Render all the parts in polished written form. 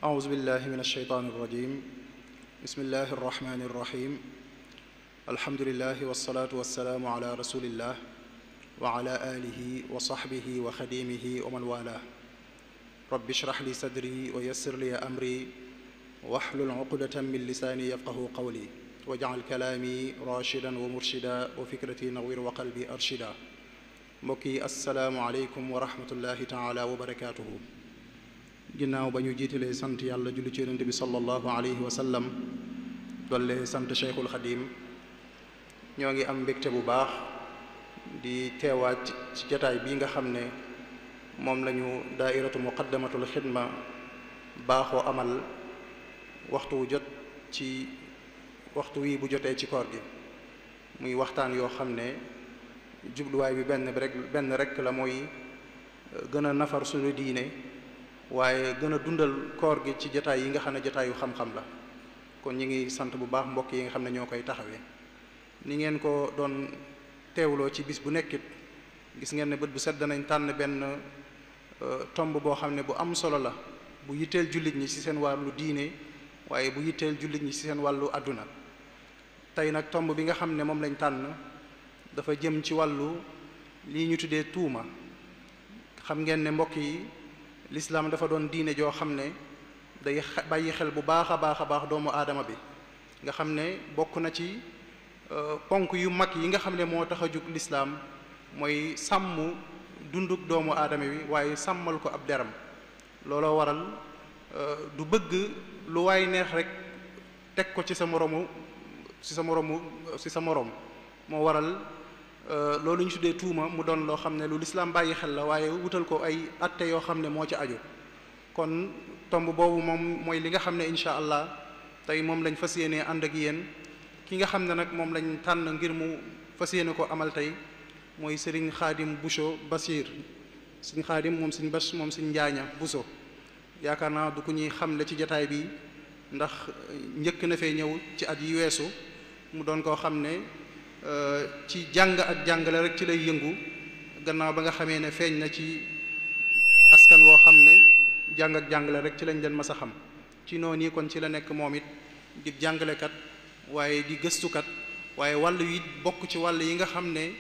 أعوذ بالله من الشيطان الرجيم بسم الله الرحمن الرحيم الحمد لله والصلاة والسلام على رسول الله وعلى آله وصحبه وخديمه ومن والاه رب اشرح لي صدري ويسر لي أمري واحلل عقدة من لساني يفقه قولي واجعل كلامي راشدا ومرشدا وفكرتي نوير وقلبي أرشدا mbokki asalaamualeykum wa rahmatullahi taala wa barakaatuhu ginnaaw ba ñu jiitalee sant yàlla julli ci yonent bi sallallahu alayhi wa sallam dolle sant Cheikhul Xadim ñoo ngi am mbégte bu baax di teewaat ci jataay bii nga xam ne moom lañu daairatu muqaddamatul xidma baaxoo amal waxtu wu jot ci waxtu wi bu jotee ci koor gi muy waxtaan yoo xam ne jubluwaay bi benn rek la mooy gën a nafar suñu diine waaye gën a dundal koor gi ci jataay yi nga xam ne jataayu xam-xam la kon ñi ngi sant bu baax mbokk yi nga xam ne ñoo koy taxawee ni ngeen ko doon teewloo ci bis bu nekkit gis ngeen ne bët bu set danañ tànn benn tomb boo xam ne bu am solo la bu yitteel jullit ñi ci seen wàllu diine waaye bu yitteel jullit ñi ci seen wàllu àdduna tey nag tomb bi nga xam ne moom lañ tànn dafa jëm ci wàllu lii ñu tuddee tuuma xam ngeen ne mbokk yi lislaam dafa doon diine joo xam ne day bàyyi xel bu baax a baax doomu aadama bi nga xam ne bokk na ci ponk yu mag yi nga xam ne moo tax a jug lislaam mooy sàmm dunduk doomu aadama bi waaye sàmmal ko ab deram looloo waral du bëgg lu waay neex rek teg ko ci sa moroom moo waral loolu ñu tuddee tuuma mu doon loo xam ne lu lislaam bàyyi xel la waaye wutal ko ay atte yoo xam ne moo ci aju kon tomb boobu moom mooy li nga xam ne incha allah tey moom lañ fas yéene ànd ak yéen ki nga xam ne nag moom lañ tànn ngir mu fas yéene ko amal tey mooy Serigne Khadim Bousso Basir Serigne Khadim moom Serigne Bas moom Serigne Njaaña Bousso yaakaar naa du ko ñuy xamle ci jataay bi ndax njëkk na fee ñëw ci at yi weesu mu doon koo xam ne ci jàng ak jàngale rek ci lay yëngu gannaaw ba nga xamee ne feeñ na ci askan woo xam ne jàng ak jàngale rek ci lañ leen mas a xam ci noonu yi kon ci la nekk moom it di jàngalekat waaye di gëstukat waaye wàll yi bokk ci wàll yi nga xam ne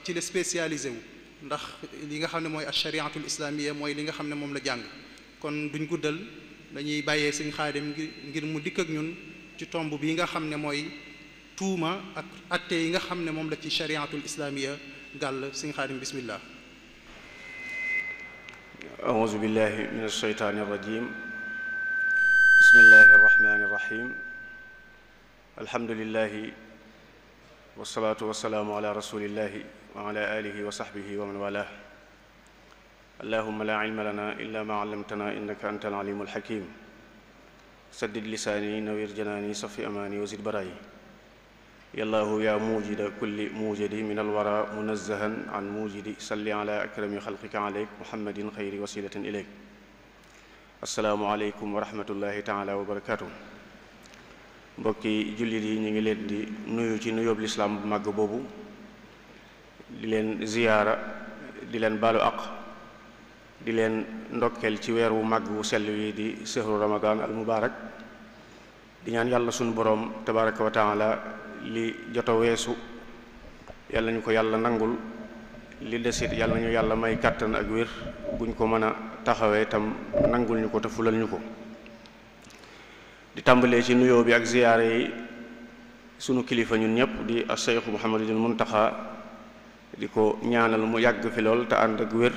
ci la spécialisé wu ndax li nga xam ne mooy ashariatul islamiyya mooy li nga xam ne moom la jàng kon duñ guddal dañuy bàyyee Sëñ Xaadim ngir mu dikk ak ñun ci tomb bi nga xam ne mooy tuuma ak atte yi nga xam ne moom la ci shariatul islamiya gàll Sëñ Xaadim bismillah auzu billahi min alsheytaani irrajim bismillahi arrahmani irrahim alhamdulillahi wasalaatu wasalaamu ala rasulillahi wa ala alihi wa sahbihi wa man walah allahuma la ilma lana illa ma allamtana innaka anta alalimu alhakim saddid lisaani nawir janaani safi amaani wa zid barayi yallaahu yaa muujida kulli muujidi min alwara munazzahan an muujidi salli ala akrami xalqika aleyk muhammadin xayri wasilatin ileyk assalaamu aleykum wa rahmatullahi taala wa barakaatu mbokki jullit yi ñu ngi leen di nuyu ci nuyóob lislaam bu màgg boobu di leen ziyaara di leen baalu aq di leen ndokkeel ci weer wu màgg wu sell wi di sehru ramadan al mubaarak di ñaan yàlla sunu boroom tabaraka wa taala li joto weesu yàlla ñu ko yàlla nangul li desit yàlla ñu yàlla may kàttan ak wér buñ ko mën a taxawee tam nangul ñu ko te fulal ñu ko di tàmbalee ci nuyoo bi ak ziyaare yi sunu kilifa ñun ñëpp di Cheikh Mouhamadul Muntaxa di ko ñaanal mu yàgg fi lool te ànd ak wér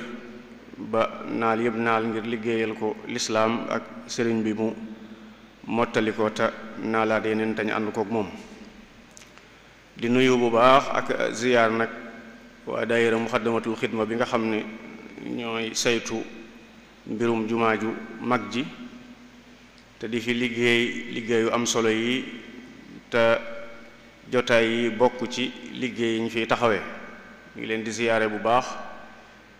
ba naal yëpp naal ngir liggéeyal ko lislaam ak sëriñ bi mu mottali ko te naalaat yeneen tañ ànd kook moom di nuyu bu baax ak ziyaar nag waa daayira muxaddamatul xidma bi nga xam ne ñooy saytu mbirum jumaa ju mag ji te di fi liggéeyu am solo yi te jotaay yi bokk ci liggéey yi ñu fiy taxawee ñu ngi leen di ziyaare bu baax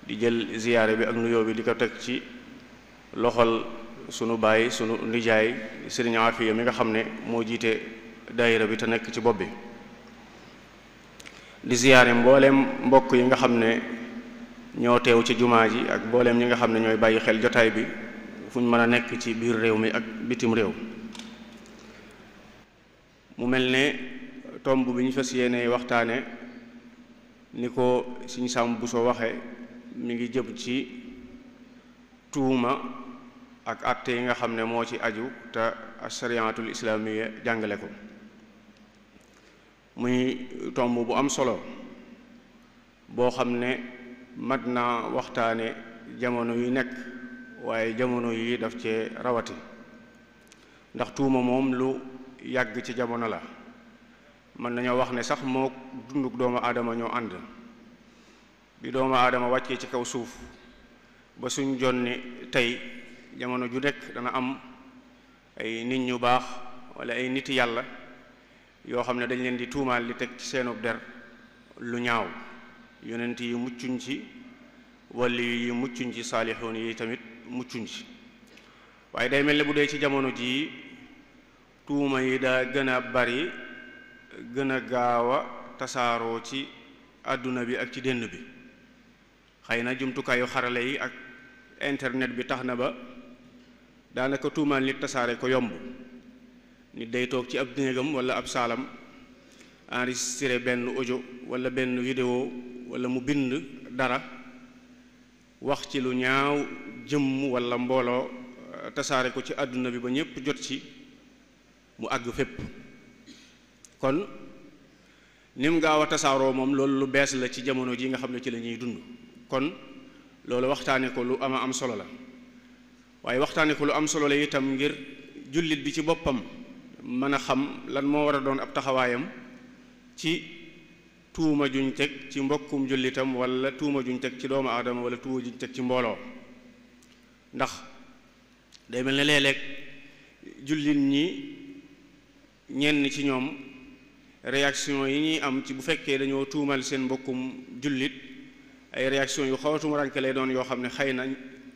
di jël ziyaare bi ak nuyoo bi di ko teg ci loxol sunu baay sunu nijaay sëriñ Afiya mi nga xam ne moo jiite daayira bi te nekk ci bopp bi di ziyaare mbooleem mbokk yi nga xam ne ñoo teew ci jumaa ji ak mbooleem ñi nga xam ne ñooy bàyyi xel jotaay bi fu ñu mën a nekk ci biir réew mi ak bitim réew. mu mel ne tomb bi ñu fas yéene waxtaane ni ko Sëriñ Sam Bousso waxe mi ngi jëm ci tuuma ak àtte yi nga xam ne moo ci aju te ashariatul islaamiya jàngale ko, muy tomb bu am solo boo xam ne mat naa waxtaane jamono yu nekk, waaye jamono yi daf cee rawati, ndax tuuma moom lu yàgg ci jamono la. mën nañoo wax ne sax moo dunduk doomu aadama ñoo ànd. bi doomu aadama wàccee ci kaw suuf ba suñ jonni tey, jamono ju nekk dana am ay nit ñu baax wala ay niti yàlla yoo xam ne dañ leen di tuumaal di teg ci seenub der lu ñaaw. yonent yi muccuñ ci, wali yi muccuñ ci, saalixoon yi tamit muccuñ ci. waaye day mel ne bu dee ci jamono jii tuuma yi daa gën a bari, gën a gaaw a tasaaroo ci àdduna bi ak ci dénd bi. xëy na jumtukaayu xarale yi ak internet bi tax na ba daanaka tuumaal nit tasaare ko yomb. nit day toog ci ab néegam wala ab saalam enregistré benn audio wala benn vidéo wala mu bind dara wax ci lu ñaaw jëmm wala mbooloo, tasaare ko ci àdduna bi ba ñépp jot ci, mu àgg fépp. kon nim gaaw a tasaaroo moom loolu lu bees la ci jamono ji nga xam ne ci la ñuy dund. kon loolu waxtaane ko lu am solo la, waaye waxtaane ko lu am solo la itam ngir jullit bi ci boppam mën a xam lan moo war a doon ab taxawaayam ci tuuma juñ teg ci mbokkum jullitam, wala tuuma juñ teg ci doomu aadama, wala tuuma juñ teg ci mbooloo. ndax day mel ne léeg-léeg jullit ñi ñenn ci ñoom réaction yi ñuy am ci bu fekkee dañoo tuumal seen mbokkum jullit, ay réaction yu xaw a tumuranke lay doon yoo xam ne xëy na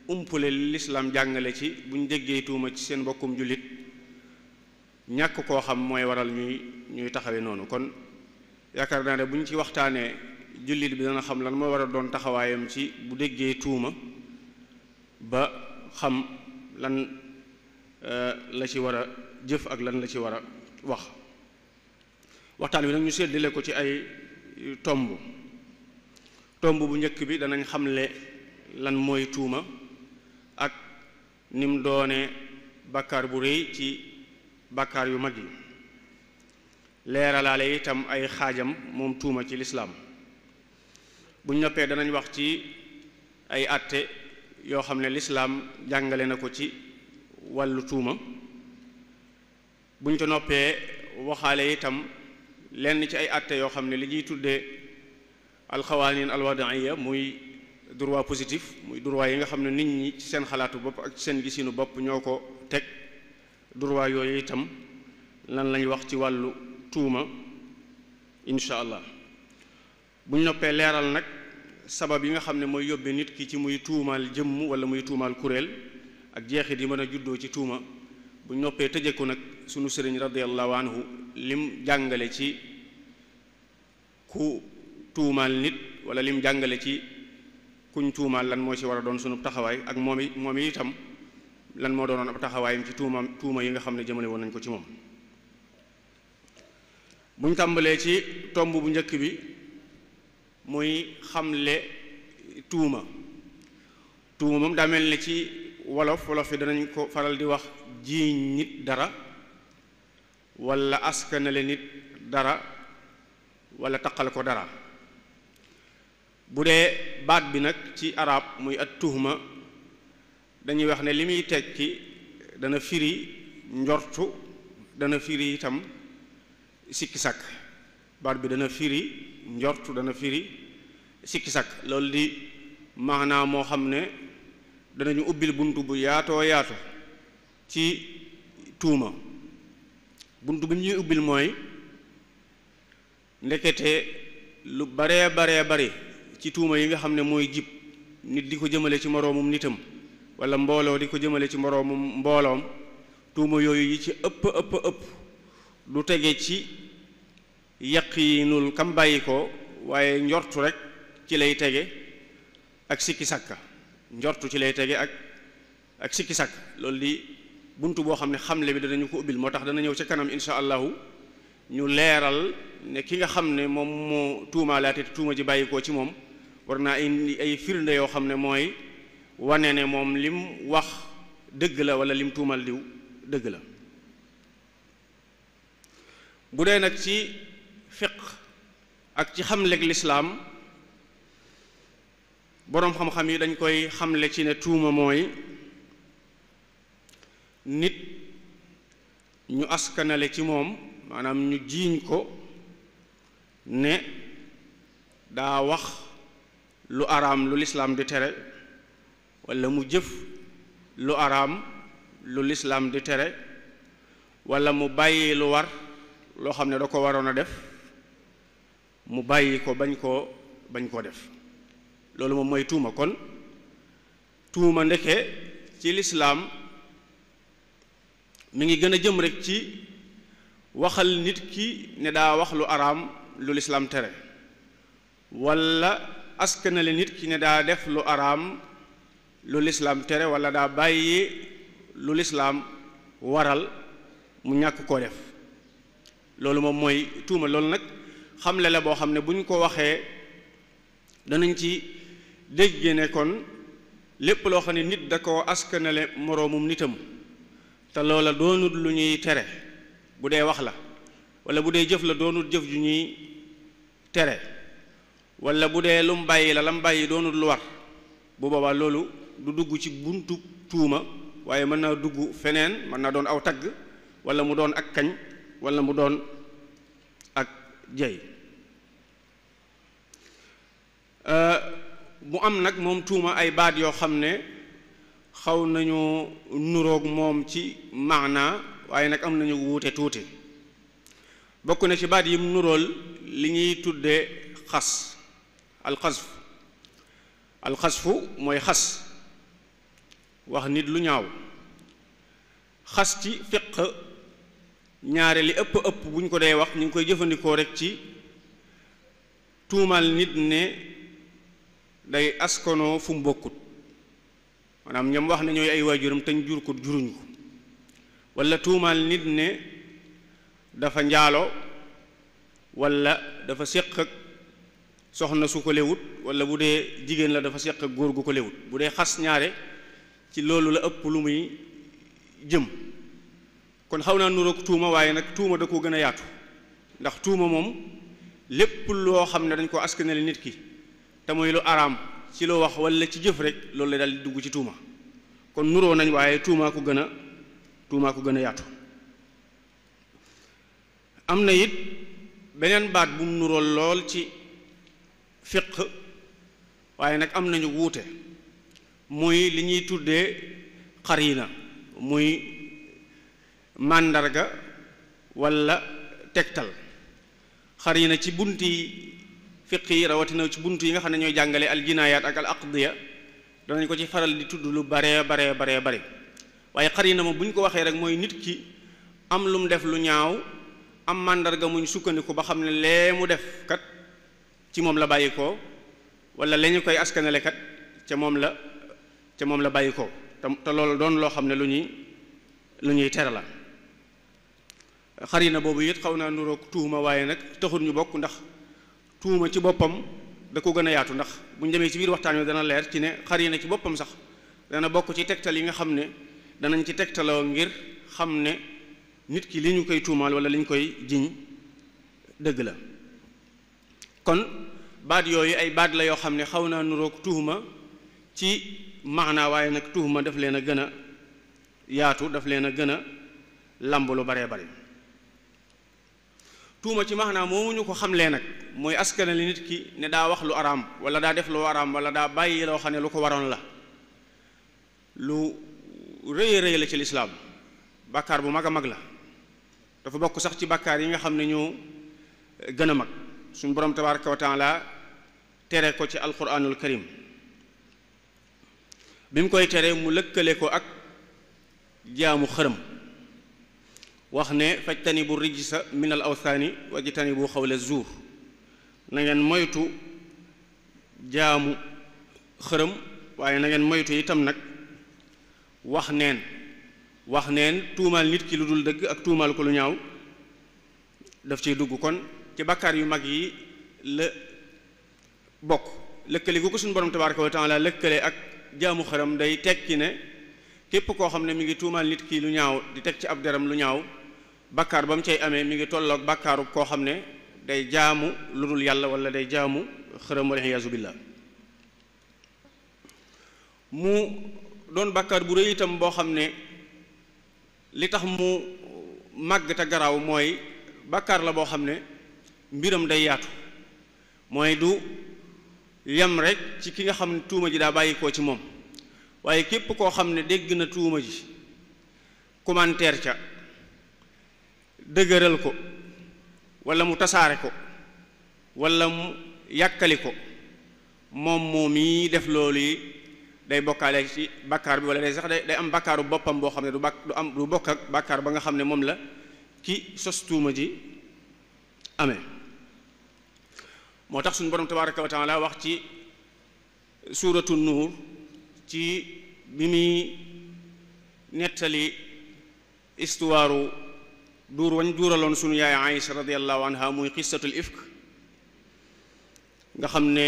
umpule lislaam jàngale ci buñ déggee tuuma ci seen mbokkum jullit, ñàkk koo xam mooy waral ñuy taxawe noonu. kon yaakaar naa ne buñ ci waxtaanee jullit bi dana xam lan moo war a doon taxawaayam ci bu déggee tuuma, ba xam lan la ci war a jëf ak lan la ci war a wax. waxtaan wi nag ñu séddale ko ci ay tomb. tomb bu njëkk bi danañ xamle lan mooy tuuma ak nim doone bàkkaar bu rëy ci bàkkaar yu mag yi. leeralaale itam ay xaajam moom tuuma ci lislaam. buñ noppee danañ wax ci ay àtte yoo xam ne lislaam jàngale na ko ci wàllu tuuma. buñ ko noppee waxaale itam lenn ci ay àtte yoo xam ne li ñuy tuddee alxawaanin alwadaiya, muy droit positif, muy droit yi nga xam ne nit ñi ci seen xalaatu bopp ak ci seen gisinu bopp ñoo ko teg. droit yooyu itam lan lañ wax ci wàllu tuuma insha allah. buñ noppee leeral nag sabab yi nga xam ne mooy yóbbe nit ki ci muy tuumaal jëmm wala muy tuumaal kuréel, ak jeexit yi mën a juddoo ci tuuma. buñ noppee tëje ko nag sunu sëriñ radiyallahu anhu lim jàngale ci ku tuumaal nit, wala lim jàngale ci kuñ tuumaal lan moo ci war a doon sunu taxawaay, ak moom itam lan moo doonoon ab taxawaayam ci tuuma yi nga xam ne jëmale woon nañ ko ci moom. buñ tàmbalee ci tomb bu njëkk bi muy xamle tuuma. tuuma moom daa mel ne ci wolof yi danañ ko faral di wax jiiñ nit dara, wala askanale nit dara, wala taqal ko dara. bu dee baat bi nag ci arab muy at tuhma, dañuy wax ne li muy tekki dana firi njortu, dana firi itam sikki sàkk. baat bi dana firi njortu, dana firi sikki sàkk. loolu di maanaam moo xam ne danañu ubbil buntu bu yaatoo yaatu ci tuuma. buntu bi ñuy ubbil mooy ndekete lu baree bari ci tuuma yi nga xam ne mooy jib nit di ko jëmale ci moroomum nitam, wala mbooloo di ko jëmale ci moroomum mbooloom. tuuma yooyu yi ci ëpp du tege ci yaqiinul kam bàyyi ko, waaye njortu rek ci lay tege ak sikki sàkka. njortu ci lay tege ak ak sikki sàkk loolu di buntu boo xam ne xamle bi danañu ko ubbil moo tax dana ñëw ca kanam insha allahu ñu leeral ne ki nga xam ne moom moo tuumaalaate te tuuma ji bàyyikoo ci moom war naa indi ay firnde yoo xam ne mooy wane ne moom lim wax dëgg la wala lim tuumal diw dëgg la. bu dee nag ci fiq ak ci xamleeg lislaam boroom xam-xam yi dañ koy xamle ci ne tuuma mooy nit ñu askanale ci moom maanaam ñu jiiñ ko ne daa wax lu araam lu lislaam di tere walla mu jëf lu araam lu lislaam di tere walla mu bàyyi lu war loo xam ne da ko waroon a def mu bàyyi ko bañ koo def loolu moom mooy tuuma. kon tuuma ndeke ci lislaam mi ngi gën a jëm rek ci waxal nit ki ne daa wax lu araam lu lislaam tere walla askanale nit ki ne daa def lu araam lu lislaam tere walla daa bàyyi lu lislaam waral mu ñàkk koo def loolu moom mooy tuuma. loolu nag xamle la boo xam ne bu ñu ko waxee danañ ci dégg ne kon lépp loo xam ne nit da koo askanale moroomum nitam te loola doonut lu ñuy tere bu dee wax la walla bu dee jëf la doonut jëf ju ñuy tere walla bu dee lum bàyyi la lam bàyyi doonut lu war bu boobaa loolu du dugg ci buntu tuuma waaye mën naa dugg feneen mën naa doon aw tagg walla mu doon ak kañ walla mu doon ak jey mu am nag moom tuuma ay baat yoo xam ne xaw nañu nuroog moom ci maana waaye nag am nañu wuute tuuti bokk na ci baat yi mu nurool li ñuy tuddee xas alxasfu mooy xas wax nit lu ñaaw. xas ci fiq ñaare li ëpp bu ñu ko dee wax ñu ngi koy jëfandikoo rek ci tuumal nit ne day askanoo fu mu bokkut maanaam ñoom wax ne ñooy ay waajuram te ñu jur ko juruñ ko walla tuumal nit ne dafa njaalo walla dafa séq ak soxna su ko lewut walla bu dee jigéen la dafa séq ak góor gu ko lewut bu dee xas ñaare ci loolu la ëpp lu muy jëm. kon xaw naa nuroog tuuma waaye nag tuuma da ko gën a yaatu ndax tuuma moom lépp loo xam ne dañ ko askanale nit ki te muy lu araam ci loo wax walla ci jëf rek loolu la daal di dugg ci tuuma kon nuroo nañ waaye tuumaa ko gën a yaatu. am na it beneen baat bu mu nurool lool ci fiq waaye nag am nañu wuute muy li ñuy tuddee xarina muy màndarga walla tegtal. xarina ci bunti fiq yi rawatina ci bunt yi nga xam ne ñooy jàngale al jinaayaat ak al aqdiya danañ ko ci faral di tudd lu bare waaye xarina moom bu ñu ko waxee rek mooy nit ki am lu mu def lu ñaaw am màndarga muñ sukkandiku ba xam ne lee mu def kat ci moom la bàyyi ko walla la ñu koy askanale kat ca moom la bàyyi ko te loolu doon loo xam ne lu ñuy tere la. xarina boobu it xaw naa nuroog tuuma waaye nag taxul ñu bokk ndax tuuma ci boppam da ko gën a yaatu ndax bu ñu demee ci biir waxtaan wi dana leer ci ne xarina ci boppam sax dana bokk ci tegtal yi nga xam ne danañ ci tegtaloo ngir xam ne nit ki li ñu koy tuumaal walla li ñu koy jiñ dëgg la. kon baat yooyu ay baat la yoo xam ne xaw naa nuroog tuuma ci maanaa waaye nag tuuma daf leen a gën a yaatu daf leen a gën a lamb lu bare. tuuma ci maanaa moomu ñu ko xamlee nag mooy askanale nit ki ne daa wax lu araam walla daa def lu araam walla daa bàyyi loo xam ne lu ko waroon la lu rëy la ci lislaam bàkkaar bu mag a mag la dafa bokk sax ci bàkkaar yi nga xam ne ñoo gën a mag suñu borom tabaaraka wa taala tere ko ci alquranul karim bi mu koy tere mu lëkkale ko ak jaamu xërëm wax ne fajtanibu rijsa min al awthaani wajtanibu xawla zuur na ngeen moytu jaamu xërëm waaye na ngeen moytu itam nag wax neen tuumaal nit ki lu dul dëgg ak tuumaal ko lu ñaaw daf ciy dugg. kon ci bàkkaar yu mag yi la bokk. lëkkale gu ko suñu borom tabaraka wa taala lëkkale ak jaamu xaram day tekki ne képp koo xam ne mi ngi tuumaal nit ki lu ñaaw di teg ci ab deram lu ñaaw bàkkaar ba mu cay amee mi ngi tolloog bàkkaaru koo xam ne day jaamu lu dul yàlla wala day jaamu xaram wal iyaazu billah. mu doon bàkkaar bu rëy itam boo xam ne li tax mu màgg te garaaw mooy bàkkaar la boo xam ne mbiram day yaatu. mooy du yem rek ci ki nga xam ne tuuma ji daa bàyyi koo ci moom waaye képp koo xam ne dégg na tuuma ji commentaire ca dëgëral ko walla mu tasaare ko walla mu yàkkali ko moom yi def loolu yi day bokkaale ci bàkkaar bi walla day sax day am bàkkaaru boppam boo xam ne du bokk ak bàkkaar ba nga xam ne moom la ki sos tuuma ji amee. moo tax suñu borom tabaraka wa taala wax ci suuratu nuur ci bi muy nettali istuwaaru duur wañ duuraloon suñu yaay Aïsa radiyallahu anha muy xisatul ifk nga xam ne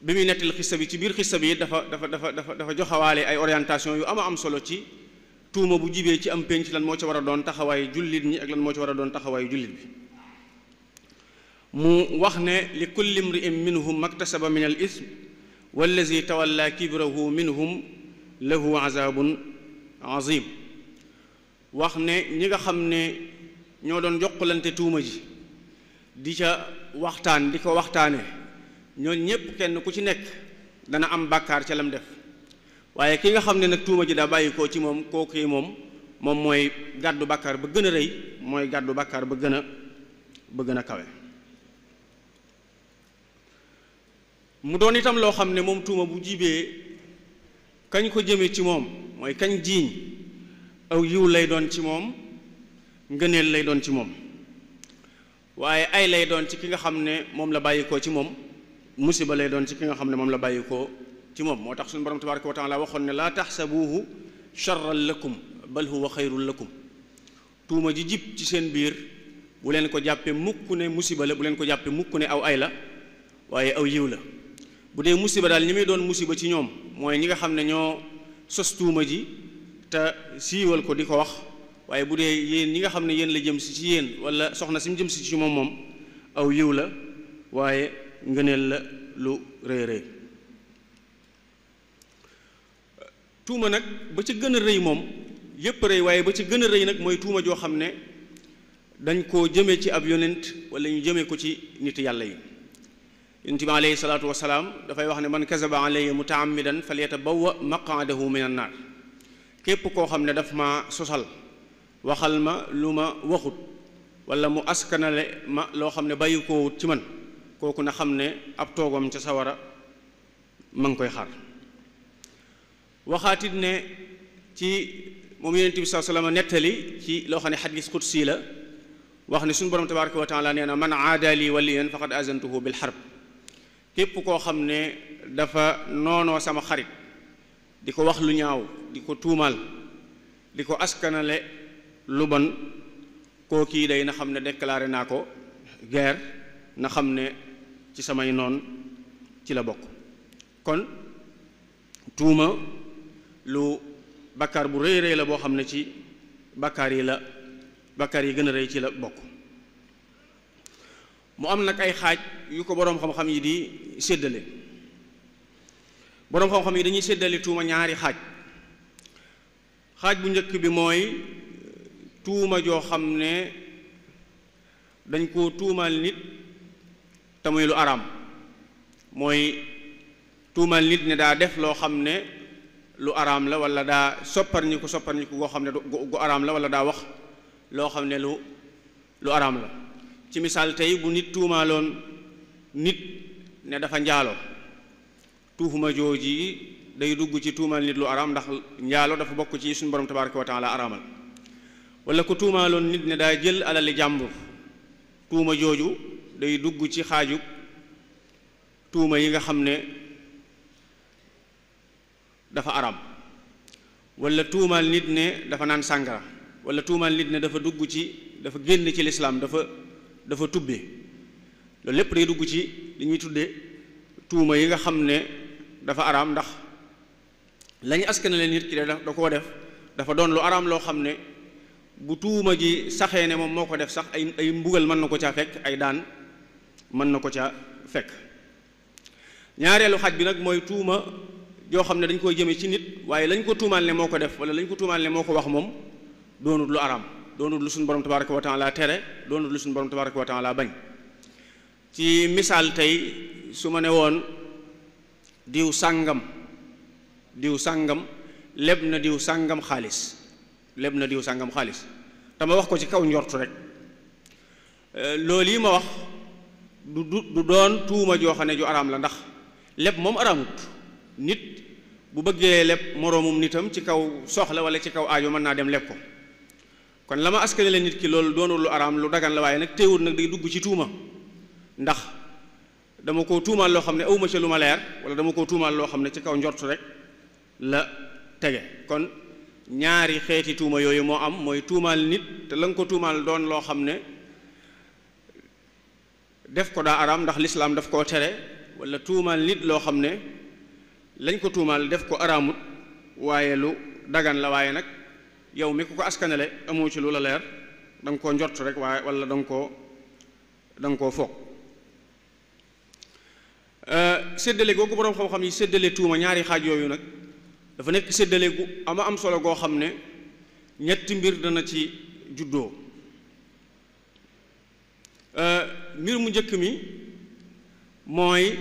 bi muy nettali xissa bi ci biir xissa bi dafa joxawaale ay orientation yu am solo ci tuuma bu jibee ci am pénc lan moo ci war a doon taxawaayu jullit ñi ak lan moo ci war a doon taxawaayu jullit bi. mu wax ne li kulli imri'in minhum maktasaba min al ism wallazi tawalla kibrahu minhum lahu azabun azim. wax ne ñi nga xam ne ñoo doon jokkalante tuuma ji di ca waxtaan di ko waxtaane ñooñu ñépp kenn ku ci nekk dana am bàkkaar ca lam def waaye ki nga xam ne nag tuuma ji daa bàyyi koo ci moom kooku moom mooy gàddu bàkkaar ba gën a rëy mooy gàddu bàkkaar ba gën a kawe. mu doon itam loo xam ne moom tuuma bu jibee kañ ko jëme ci moom mooy kañ jiiñ aw yiw lay doon ci moom ngëneel lay doon ci moom waaye ay lay doon ci ki nga xam ne moom la bàyyikoo ci moom musiba lay doon ci ki nga xam ne moom la bàyyikoo ci moom. moo tax suñu borom tabaraka wa taala waxoon ne laa taxsabuuhu charran lakum bal huwa xayrun lakum. tuuma ji jib ci seen biir bu leen ko jàppe mukk ne musiba la bu leen ko jàppe mukk ne aw ay la waaye aw yiw la. bu dee musiba daal ñi muy doon musiba ci ñoom mooy ñi nga xam ne ñoo sos tuuma ji te siiwal ko di ko wax waaye bu dee yéen ñi nga xam ne yéen la jëm si ci yéen wala soxna si mu jëm si ci moom aw yiw la waaye ngëneel la lu rëy rëy. tuuma nag ba ci gën a rëy moom yépp rëy waaye ba ci gën a rëy nag mooy tuuma joo xam ne dañ koo jëme ci ab yonent wala ñu jëme ko ci nit yàlla yi. yonent bi alayhi salaatu wasalaam dafay wax ne man kazaba alayya mutaammidan falyatabawwa maqaadahu min an naar. képp koo xam ne daf ma sosal waxal ma lu ma waxut wala mu askanale ma loo xam ne bàyyi koo wut ci man kooku na xam ne ab toogam ca sawara ma ngi koy xaar. waxaatit ne ci moom yonent bi sallallahu alayhi wasallam nettali ci loo xam ne xadiis qudsi la wax ne suñu borom tabaraka wa taala nee na man aada li waliyan faqad azantuhu bil harb. képp koo xam ne dafa noonoo sama xarit di ko wax lu ñaaw di ko tuumaal di ko askanale lu bon kookii day na xam ne déclaré naa ko guerre na xam ne ci samay noon ci la bokk. kon tuuma lu bakkaar bu rëy rëy la boo xam ne ci bakkaar yi gën a rëy ci la bokk. mu am nag ay xaaj yu ko boroom xam-xam yi di séddale. boroom xam-xam yi dañuy séddale tuuma ñaari xaaj bu njëkk bi mooy tuuma joo xam ne dañ koo tuumaal nit te muy lu araam. mooy tuumaal nit ne daa def loo xam ne lu araam la wala daa sopparñiku goo xam ne gu araam la wala daa wax loo xam ne lu araam la. ci misaal tey bu nit tuumaaloon nit ne dafa njaaloo tuuma jooji day dugg ci tuumaal nit lu araam ndax njaaloo dafa bokk ci suñu borom tabaraka wa taala araamal. wala ku tuumaaloon nit ne daa jël alali jàmbur tuuma jooju day dugg ci xaaju tuuma yi nga xam ne dafa araam, wala tuumaal nit ne dafa naan sàngara, wala tuumaal nit ne dafa génn ci lislaam dafa tubbe, loolu lépp day dugg ci li ñuy tudde tuuma yi nga xam ne dafa araam, ndax lañu askanale nit ki da koo def dafa doon lu araam loo xam ne bu tuuma ji saxee ne moom moo ko def sax ay mbugal mën na ko caa fekk, ay daan mën na ko caa fekk. ñaareelu xaaj bi nag mooy tuuma joo xam ne dañ koy jëme ci nit waaye lañ ko tuumaal ne moo ko def wala lañ ko tuumaal ne moo ko wax moom doonut lu araam, doonut lu suñu borom tabaraka wa taala tere, doonut lu suñu borom tabaraka wa taala bañ. ci misaal tey su ma ne woon diw sàngam leb na diw sàngam xaalis te ma wax ko ci kaw njortu rek, loolu yi ma wax du doon tuuma joo xam ne ju araam la, ndax leb moom araamut. nit bu bëggee leb moroomum nitam ci kaw soxla wala ci kaw aajo mën naa dem leb ko, kon la ma askanale nit ki loolu doonul lu araam, lu dagan la, waaye nag teewul nag day dugg ci tuuma, ndax dama ko tuumaal loo xam ne awma ca lu ma leer, wala dama ko tuumaal loo xam ne ci kaw njortu rek la tege. kon ñaari xeeti tuuma yooyu moo am, mooy tuumaal nit te la nga ko tuumaal doon loo xam ne def ko daa araam ndax lislaam daf koo tere, wala tuumaal nit loo xam ne lañ ko tuumaal def ko araamut waaye lu dagan la, waaye nag yow mi ku ko askanale amoo ci lu la leer, da nga koo njort rek waaye wala da nga koo foog. séddale googu boroom xam-xam yi séddale tuuma ñaari xaaj yooyu nag dafa nekk séddale gu am solo goo xam ne ñetti mbir dana ci juddoo. mbir mu njëkk mi mooy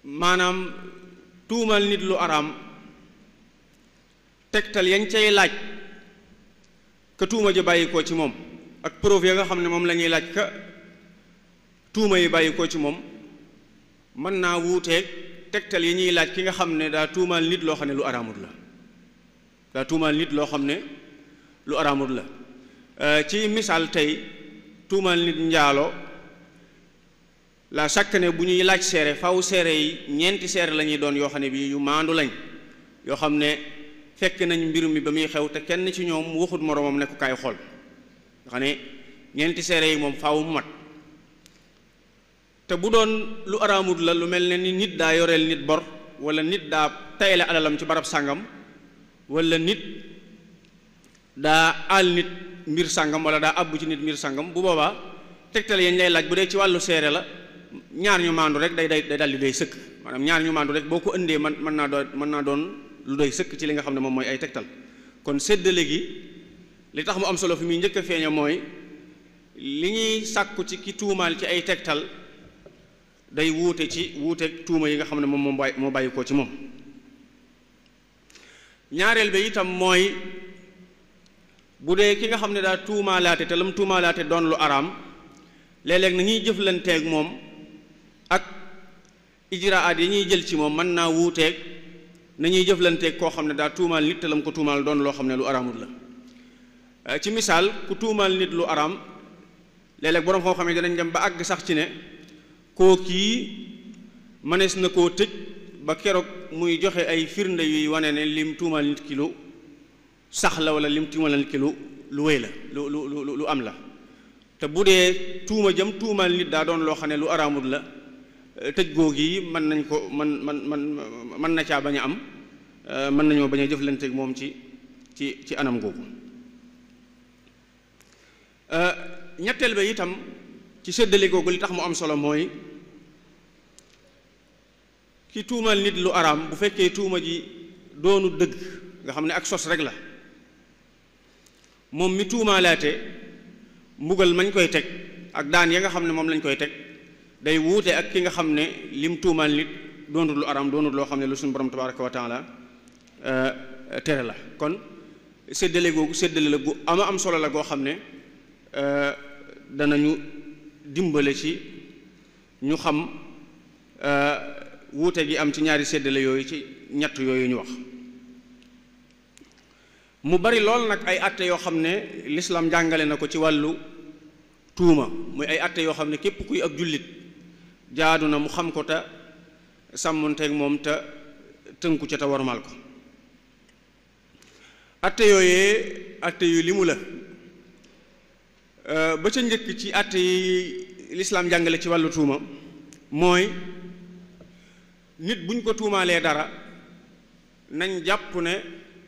maanaam tuumal nit lu araam, tegtal yañ cay laaj ka tuuma ji bàyyi koo ci moom ak preuve ya nga xam ne moom la ñuy laaj ka tuuma yi bàyyi koo ci moom mën naa wuuteeg tegtal yi ñuy laaj ki nga xam ne daa tuumal nit loo xam ne lu araamut la. ci misaal tey tuumal nit njaalo, la chaque ne bu ñuy laaj seere faw seere yi ñeenti seere la ñuy doon yoo xam ne bii yu maandu lañ, yoo xam ne fekk nañ mbir mi ba muy xew te kenn ci ñoom waxut moroomam ne ko kaay xool, nga xam ne ñeenti seere yi moom faaw mu mat. te bu doon lu araamut la, lu mel ne ni nit daa yoreel nit bor, wala nit daa tayle alalam ci barab sàngam, wala nit daa aal nit mbir sàngam, wala daa abbu ci nit mbir sàngam, bu boobaa tegtal yañ lay laaj bu dee ci wàllu seere la ñaar ñu maandu rek day daldi doy sëkk. maanaam ñaar ñu maandu rek boo ko indee mën naa doon lu doy sëkk ci li nga xam ne moom mooy ay tegtal. kon séddale gi li tax mu am solo fi muy njëkk a feeña mooy li ñuy sàkku ci ki tuumaal ci ay tegtal day wuute tuuma yi nga xam ne moom moo bàyyi ko ci moom. ñaareel ba itam mooy bu dee ki nga xam ne daa tuumaalaate te lam tuumaalaate doon lu araam, léeg-léeg na ñuy jëflanteeg moom ak ijraat yi ñuy jël ci moom mën naa wuuteeg na ñuy jëflanteeg koo xam ne daa tuumaal nit te lam ko tuumaal doon loo xam ne lu araamul la. ci misaal ku tuumaal nit lu araam, léeg-léeg boroom xam-xam yi danañ dem ba àgg sax ci ne koo kii mënees na koo tëj ba keroog muy joxe ay firnde yuy wane ne lim tuumaal nit ki lu sax la, wala lim tuumaal nit ki lu wéy la, lu am la. te bu dee tuuma jëm tuumaal nit daa doon loo xam ne lu araamul la, tëj googu yi mën na caa bañ a am, mën nañoo bañ a jëflanteeg moom ci anam googu. ñetteel ba itam ci séddale googu li tax mu am solo mooy ki tuumal nit lu araam bu fekkee tuuma ji doonu dëgg nga xam ne ak sos rek la, moom mi tuumaalaate mbugal mañ koy teg ak daan ya nga xam ne moom lañ koy teg day wuute ak ki nga xam ne lim tuumaal nit doonut lu araam, doonut loo xam ne lu suñu borom tabaraka wa taala tere la. kon séddale googu séddale la gu am solo la goo xam ne danañu dimbale ci ñu xam wuute gi am ci ñaari séddale yooyu, ci ñett yooyu ñu wax. mu bari lool nag ay atte yoo xam ne lislaam jàngale na ko ci wàllu tuuma, muy ay atte yoo xam ne képp kuy ab jullit jaadu na mu xam ko te sàmmonteeg moom te tënku ca te warmal ko. atte yooyee atte yu limu la ba ca njëkk ci atte yi lislaam jàngale ci wàllu tuuma mooy nit buñ ko tuumaalee dara nañ jàpp ne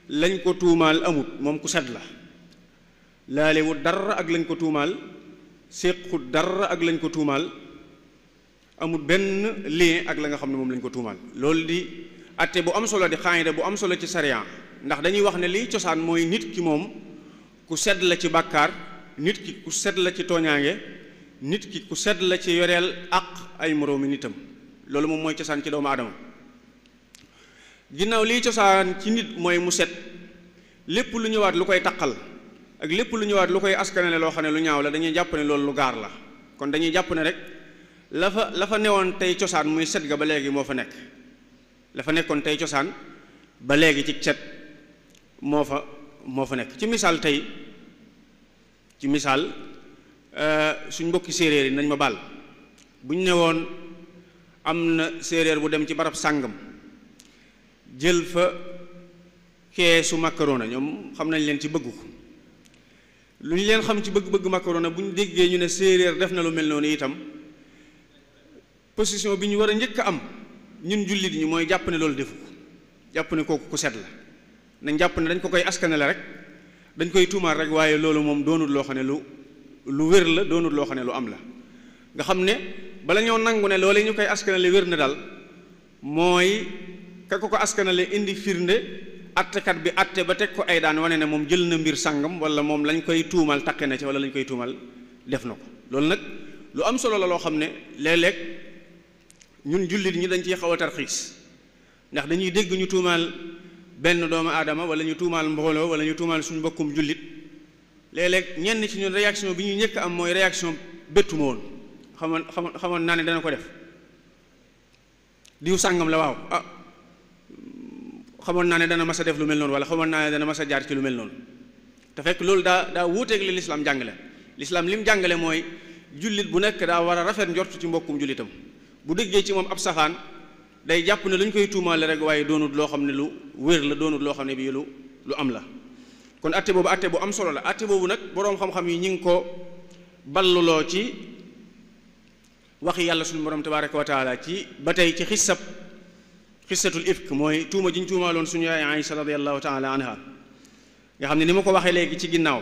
lañ ko tuumaal amut, moom ku set la, laalewut dara ak lañ ko tuumaal, séqut dara ak lañ ko tuumaal, amut benn lien ak la nga xam ne moom lañ ko tuumaal. loolu di atte bu am solo, di xaayida bu am solo ci sariya, ndax dañuy wax ne liy cosaan mooy nit ki moom ku set la ci bàkkaar, nit ki ku set la ci tooñaange, nit ki ku set la ci yoreel ak ay moroomi nitam. loolu moom mooy cosaan ci doomu aadama. ginnaaw liy cosaan ci nit mooy mu set, lépp lu ñëwaat lu koy taqal ak lépp lu ñëwaat lu koy askanale loo xam ne lu ñaaw la, dañuy jàpp ne loolu lu gaar la. kon dañuy jàpp ne rek la fa newoon tey cosaan muy set ga ba léegi moo fa nekk, la fa nekkoon tey cosaan ba léegi ci set moo fa nekk. ci misaal tey suñ mbokki séeréer yi nañ ma baal, buñ ne woon am na séeréer bu dem ci barab sàngam jël fa keesu macaroni, ñoom xam nañ leen ci bëgg ko, lu ñu leen xam ci bëgg macaroni, bu ñu déggee ñu ne séeréer def na lu mel noonu itam position bi ñu war a njëkk a am ñun jullit ñi mooy jàpp ne loolu defu ko, jàpp ne kooku ku set la, nañ jàpp ne dañ ko koy askanale rek, dañ koy tuumaal rek, waaye loolu moom doonul loo xam ne lu wér la, doonul loo xam ne lu am la. nga xam ne bala ñoo nangu ne loolu ñu koy askanale wér na daal mooy ka ko askanale indi firnde, attekat bi atte ba teg ko ay daan wane ne moom jël na mbir sàngam, wala moom lañ koy tuumal taqe na ci, wala lañ koy tuumal def na ko. loolu nag lu am solo la loo xam ne léeg-léeg ñun jullit ñi dañ ciy xaw a tarxiis, ndax dañuy dégg ñu tuumaal benn doomu aadama, wala ñu tuumaal mbooloo, wala ñu tuumaal suñu mbokkum jullit, léeg-léeg ñenn ci ñun réaction bi ñuy njëkk am mooy réaction bettu ma woon, xamoon naa ne dana ko def, diw sàngam la, waaw xamoon naa ne dana mas a def lu mel noonu, wala xamoon naa ne dana mas a jaar ci lu mel noonu. te fekk loolu daa wuuteeg li lislaam jàngale. lislaam lim jàngale mooy jullit bu nekk daa war a rafet njort ci mbokkum jullitam, bu déggee ci moom ab safaan day jàpp ne lu ñu koy tuumaale rek, waaye doonut loo xam ne lu wér la, doonut loo xam ne bii lu am la. kon atte boobu atte bu am solo la. atte boobu nag boroom xam-xam yi ñi ngi ko balluloo ci waxi yàlla suñu borom tabaaraka wa taala ci ba tey ci xissatul ifk, mooy tuuma ji ñu tuumaaloon suñu yaay Aïsa radiyallahu taala anha, nga xam ne ni ma ko waxee léegi ci ginnaaw,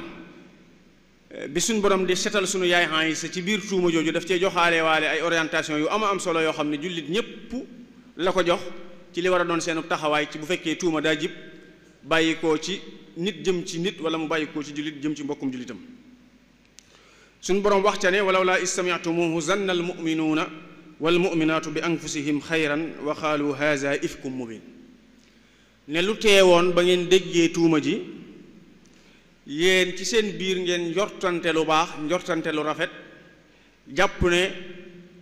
bi suñu borom di setal suñu yaay Aïsa ci biir tuuma jooju daf cee joxaale waale ay orientation yu am solo yoo xam ne jullit ñépp la ko jox ci li war a doon seenu taxawaay ci bu fekkee tuuma daa jib bàyyi koo ci nit jëm ci nit, wala mu bàyyi koo ci jullit jëm ci mbokkum jullitam. suñu borom wax ca ne walaw laa istami'tumuhu zanna al mu'minuuna wal mu'minaatu bi anfusihim xayran wa qaalu haza ifkum mubin. ne lu teewoon ba ngeen déggee tuuma ji, yéen ci seen biir ngeen njortante lu baax, njortante lu rafet, jàpp ne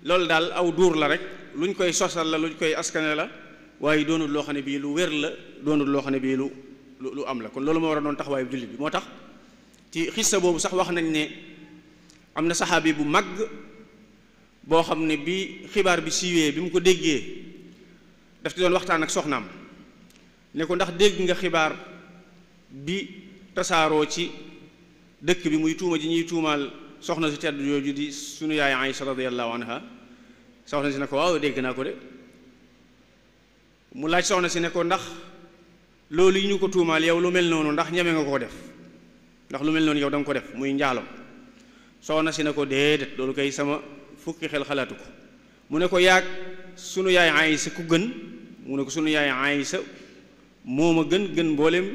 loolu daal aw duur la rek, luñ koy sosal la, luñ koy askane la, waaye doonul loo xam ne bii lu wér la, doonul loo xam ne bii lu am la. kon loolu moo war a doon taxawaayu jullit bi. moo tax ci xissa boobu sax wax nañ ne am na saxaabi bu mag boo xam ne bi xibaar bi siiwee, bi mu ko déggee daf ci doon waxtaan ak soxnaam ne ko ndax dégg nga xibaar bi tasaaroo ci dëkk bi muy tuuma ji ñuy tuumaal soxna si tedd jooju di sunu yaay Aïsa radiyallahu anha. soxna si ne ko waaw dégg naa ko de. mu laaj soxna si ne ko ndax loolu yi ñu ko tuumaal yow lu mel noonu ndax ñeme nga koo def, ndax lu mel noonu yow da nga ko def muy njaalo. soxna si ne ko déedéet, loolu kay sama fukki xel xalaatu ko. mu ne ko yaag sunu yaay Aïsa ku gën? mu ne ko sunu yaay Aïsa moo ma gën mboolem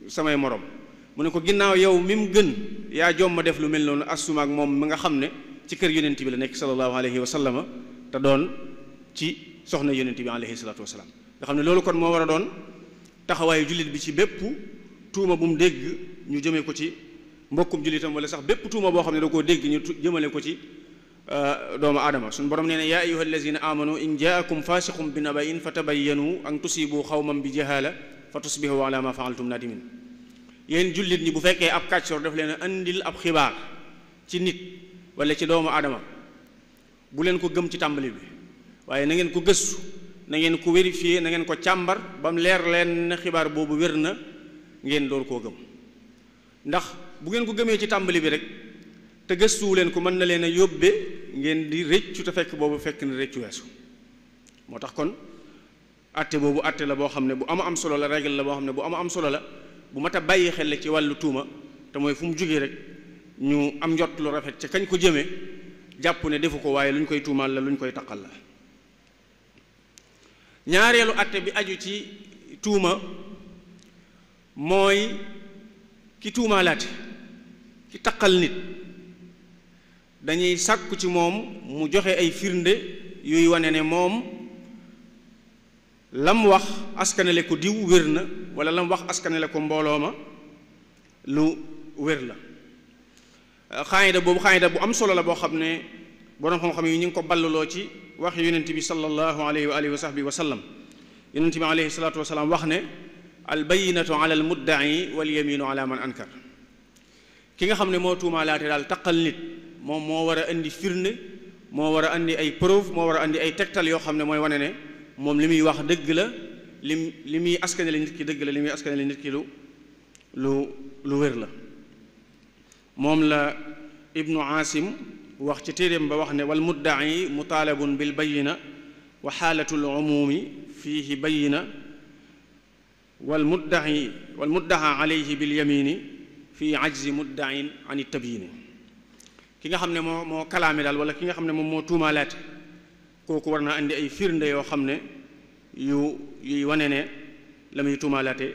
samay morom. mu ne ko ginnaaw yow mi mu gën yaa jom ma def lu mel noonu, asuma ak moom mi nga xam ne ci kër yonent bi la nekk sallallahu alayhi wa sallam, te doon ci soxna yonent bi alayhi salaatu wasalaam. nga xam ne loolu kon moo war a doon taxawaayu jullit bi ci bépp tuuma bu mu dégg ñu jëmee ko ci mbokkum jullitam, wala sax bépp tuuma boo xam ne da koo dégg ñu jëmale ko ci doomu aadama. suñu borom nee na yaa ayyuha allazina amanu in jaakum fasiqum bi nabain fatabayyanu an tusibu xawman bi jahala fa tusbihu ala ma faaltum nadimin. yéen jullit ñi bu fekkee ab kàccoor daf leen a andil ab xibaar ci nit wala ci doomu aadama, bu leen ko gëm ci tàmbali bi, waaye na ngeen ko gëstu na ngeen ko vérifier, na ngeen ko càmbar ba mu leer leen ne xibaar boobu wér na ngeen door koo gëm. ndax bu ngeen ko gëmee ci tàmbali bi rek te gëstuwu leen ko mën na leen a yóbbe ngeen di rëccu te fekk boobu fekk na rëccu weesu. moo tax kon atte boobu atte la boo xam ne bu am solo la, règle la boo xam ne bu am solo la, bu mat a bàyyi xel la ci wàllu tuuma, te mooy fu mu jógee rek ñu am njott lu rafet ca kañ ko jëmee, jàpp ne defu ko waaye lu ñu koy tuumaal la, lu ñu koy taqal la. ñaareelu atte bi aju ci tuuma mooy ki tuumaalaate, ki taqal nit, dañuy sàkku ci moom mu joxe ay firnde yuy wane ne moom lam wax askanale ko diw wér na, wala lam wax askanale ko mbooloo ma lu wér la. xaayida boobu xaayida bu am solo la boo xam ne boroom xam-xam yi ñu ngi ko balluloo ci wax yonent bi sallallahu alayhi wa alihi wa sahbihi wa sallam. yonent bi alayhi salaatu wa salaam wax ne al bayyinatu ala al mudda'i wal yaminu ala man ankar. ki nga xam ne moo tuumaalaate daal taqal nit moom moo war a indi firnde, moo war a indi ay preuve, moo war a indi ay tegtal yoo xam ne mooy wane ne moom li muy wax dëgg la, li muy askanale nit ki dëgg la, li muy askanale nit ki lu wér la. moom la ibnu Asim wax ci téeréem ba wax ne wal mudda'i mutaalabun bil bayyina wa xaalatul umumi fiihi bayyina wal mudda'a alayhi bil yamini fii ajzi mudda'in an tabyini. ki nga xam ne moo kalaame daal, wala ki nga xam ne moom moo tuumaalaate, kooku war naa indi ay firnde yoo xam ne yuy wane ne la muy tuumaalaate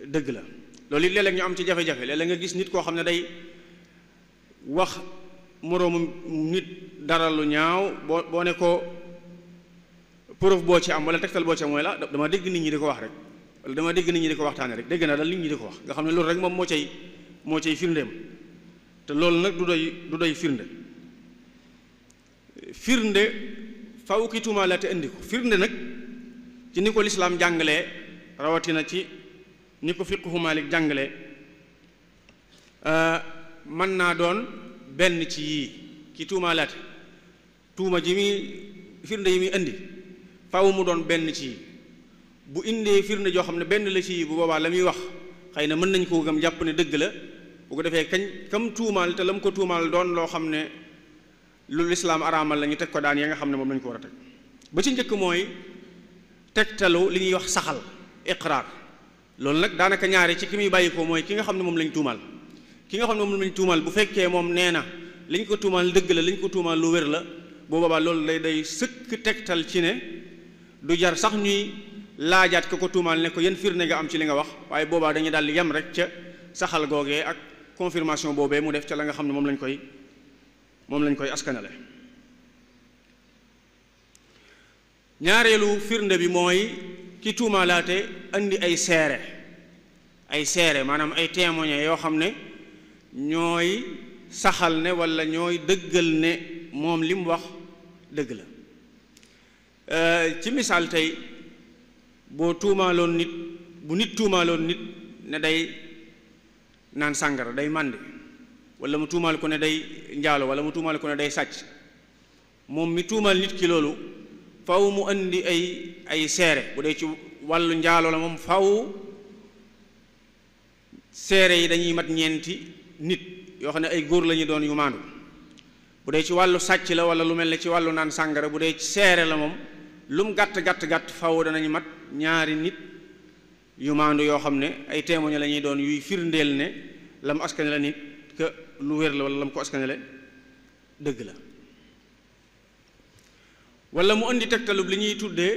dëgg la. loolu it léeg-léeg ñu am ci jafe-jafe, léeg-léeg nga gis nit koo xam ne day wax moroomu nit dara lu ñaaw, boo ne ko preuve boo ci am wala tegtal boo ci am mooy la dama dégg nit ñi di ko wax rek, wala dama dégg nit ñi di ko waxtaane rek, dégg naa daal nit ñi di ko wax, nga xam ne loolu rek moom moo cay firndeem. te loolu nag du doy firnde faw ki tuumaalaate indi ko. firnde nag ci ni ko lislaam jàngalee, rawatina ci ni ko fiqhu Maalik jàngalee, mën naa doon benn ci yii. ki tuumaalaate tuuma ji muy firnde yi muy indi faw mu doon benn ci yii. bu indee firnde joo xam ne benn la ci yii, bu boobaa la muy wax xëy na mën nañ koo gëm jàpp ne dëgg la. bu ko defee kam tuumaal te lam ko tuumaal doon loo xam ne lu lislaam araamal la ñu teg ko daan ya nga xam ne moom lañu ko war a teg. ba ci njëkk mooy tegtalu li ñuy wax saxal, iqraar. loolu nag daanaka ñaari ci ki muy bàyyi ko mooy ki nga xam ne moom lañ tuumaal. ki nga xam ne moom lañ tuumaal bu fekkee moom nee na liñ ko tuumaal dëgg la, liñ ko tuumaal lu wér la, boo boobaa loolu day sëkk tegtal ci ne du jar sax ñuy laajaat ko tuumaal ne ko yan firnde nga am ci li nga wax, waaye boobaa dañuy daal di yem rek ca saxal googee ak confirmation boobee mu def ca la nga xam ne moom lañ koy askanale. ñaareelu firnde bi mooy ki tuumaalaate andi ay seere maanaam ay témoins yoo xam ne ñooy saxal ne wala ñooy dëggal ne moom li mu wax dëgg la. ci misaal tey bu nit tuumaaloon nit ne day naan sàngara, day màndi, wala mu tuumaal ko ne day njaalo, wala mu tuumaal ko ne day sàcc, moom mi tuumaal nit ki loolu faw mu andi ay seere. bu dee ci wàllu njaalo la moom faw seere yi dañuy mat ñeenti nit yoo xam ne ay góor la ñu doon yu maandu. bu dee ci wàllu sàcc la wala lu mel ne ci wàllu naan sàngara, bu dee ci seere la moom lu mu gàtt faw danañu mat ñaari nit yu maandu yoo xam ne ay témoins la ñuy doon yuy firndeel ne lam askane la nit que lu wér la, wala lam ko askanele dëgg la. wala mu indi tegtalub li ñuy tuddee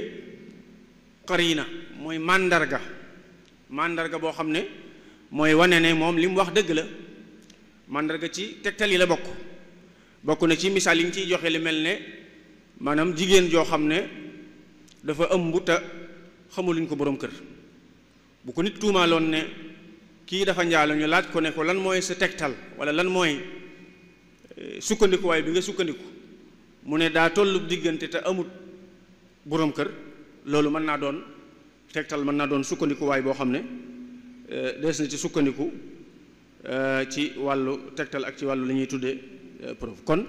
qarina, mooy màndarga boo xam ne mooy wane ne moom li mu wax dëgg la. màndarga ci tegtal yi la bokk na ci misaal yi ñu ciy joxe li mel ne maanaam jigéen joo xam ne dafa ëmb te xamuluñ ko boroom kër. bu ko nit tuumaaloon ne kii dafa njaalo, ñu laaj ko ne ko lan mooy sa tegtal wala lan mooy sukkandikuwaay bi nga sukkandiku, mu ne daa tollu diggante te amut boroom kër, loolu mën naa doon tegtal, mën naa doon sukkandikuwaay boo xam ne des na ci sukkandiku ci wàllu tegtal ak ci wàllu li ñuy tuddee preuve. kon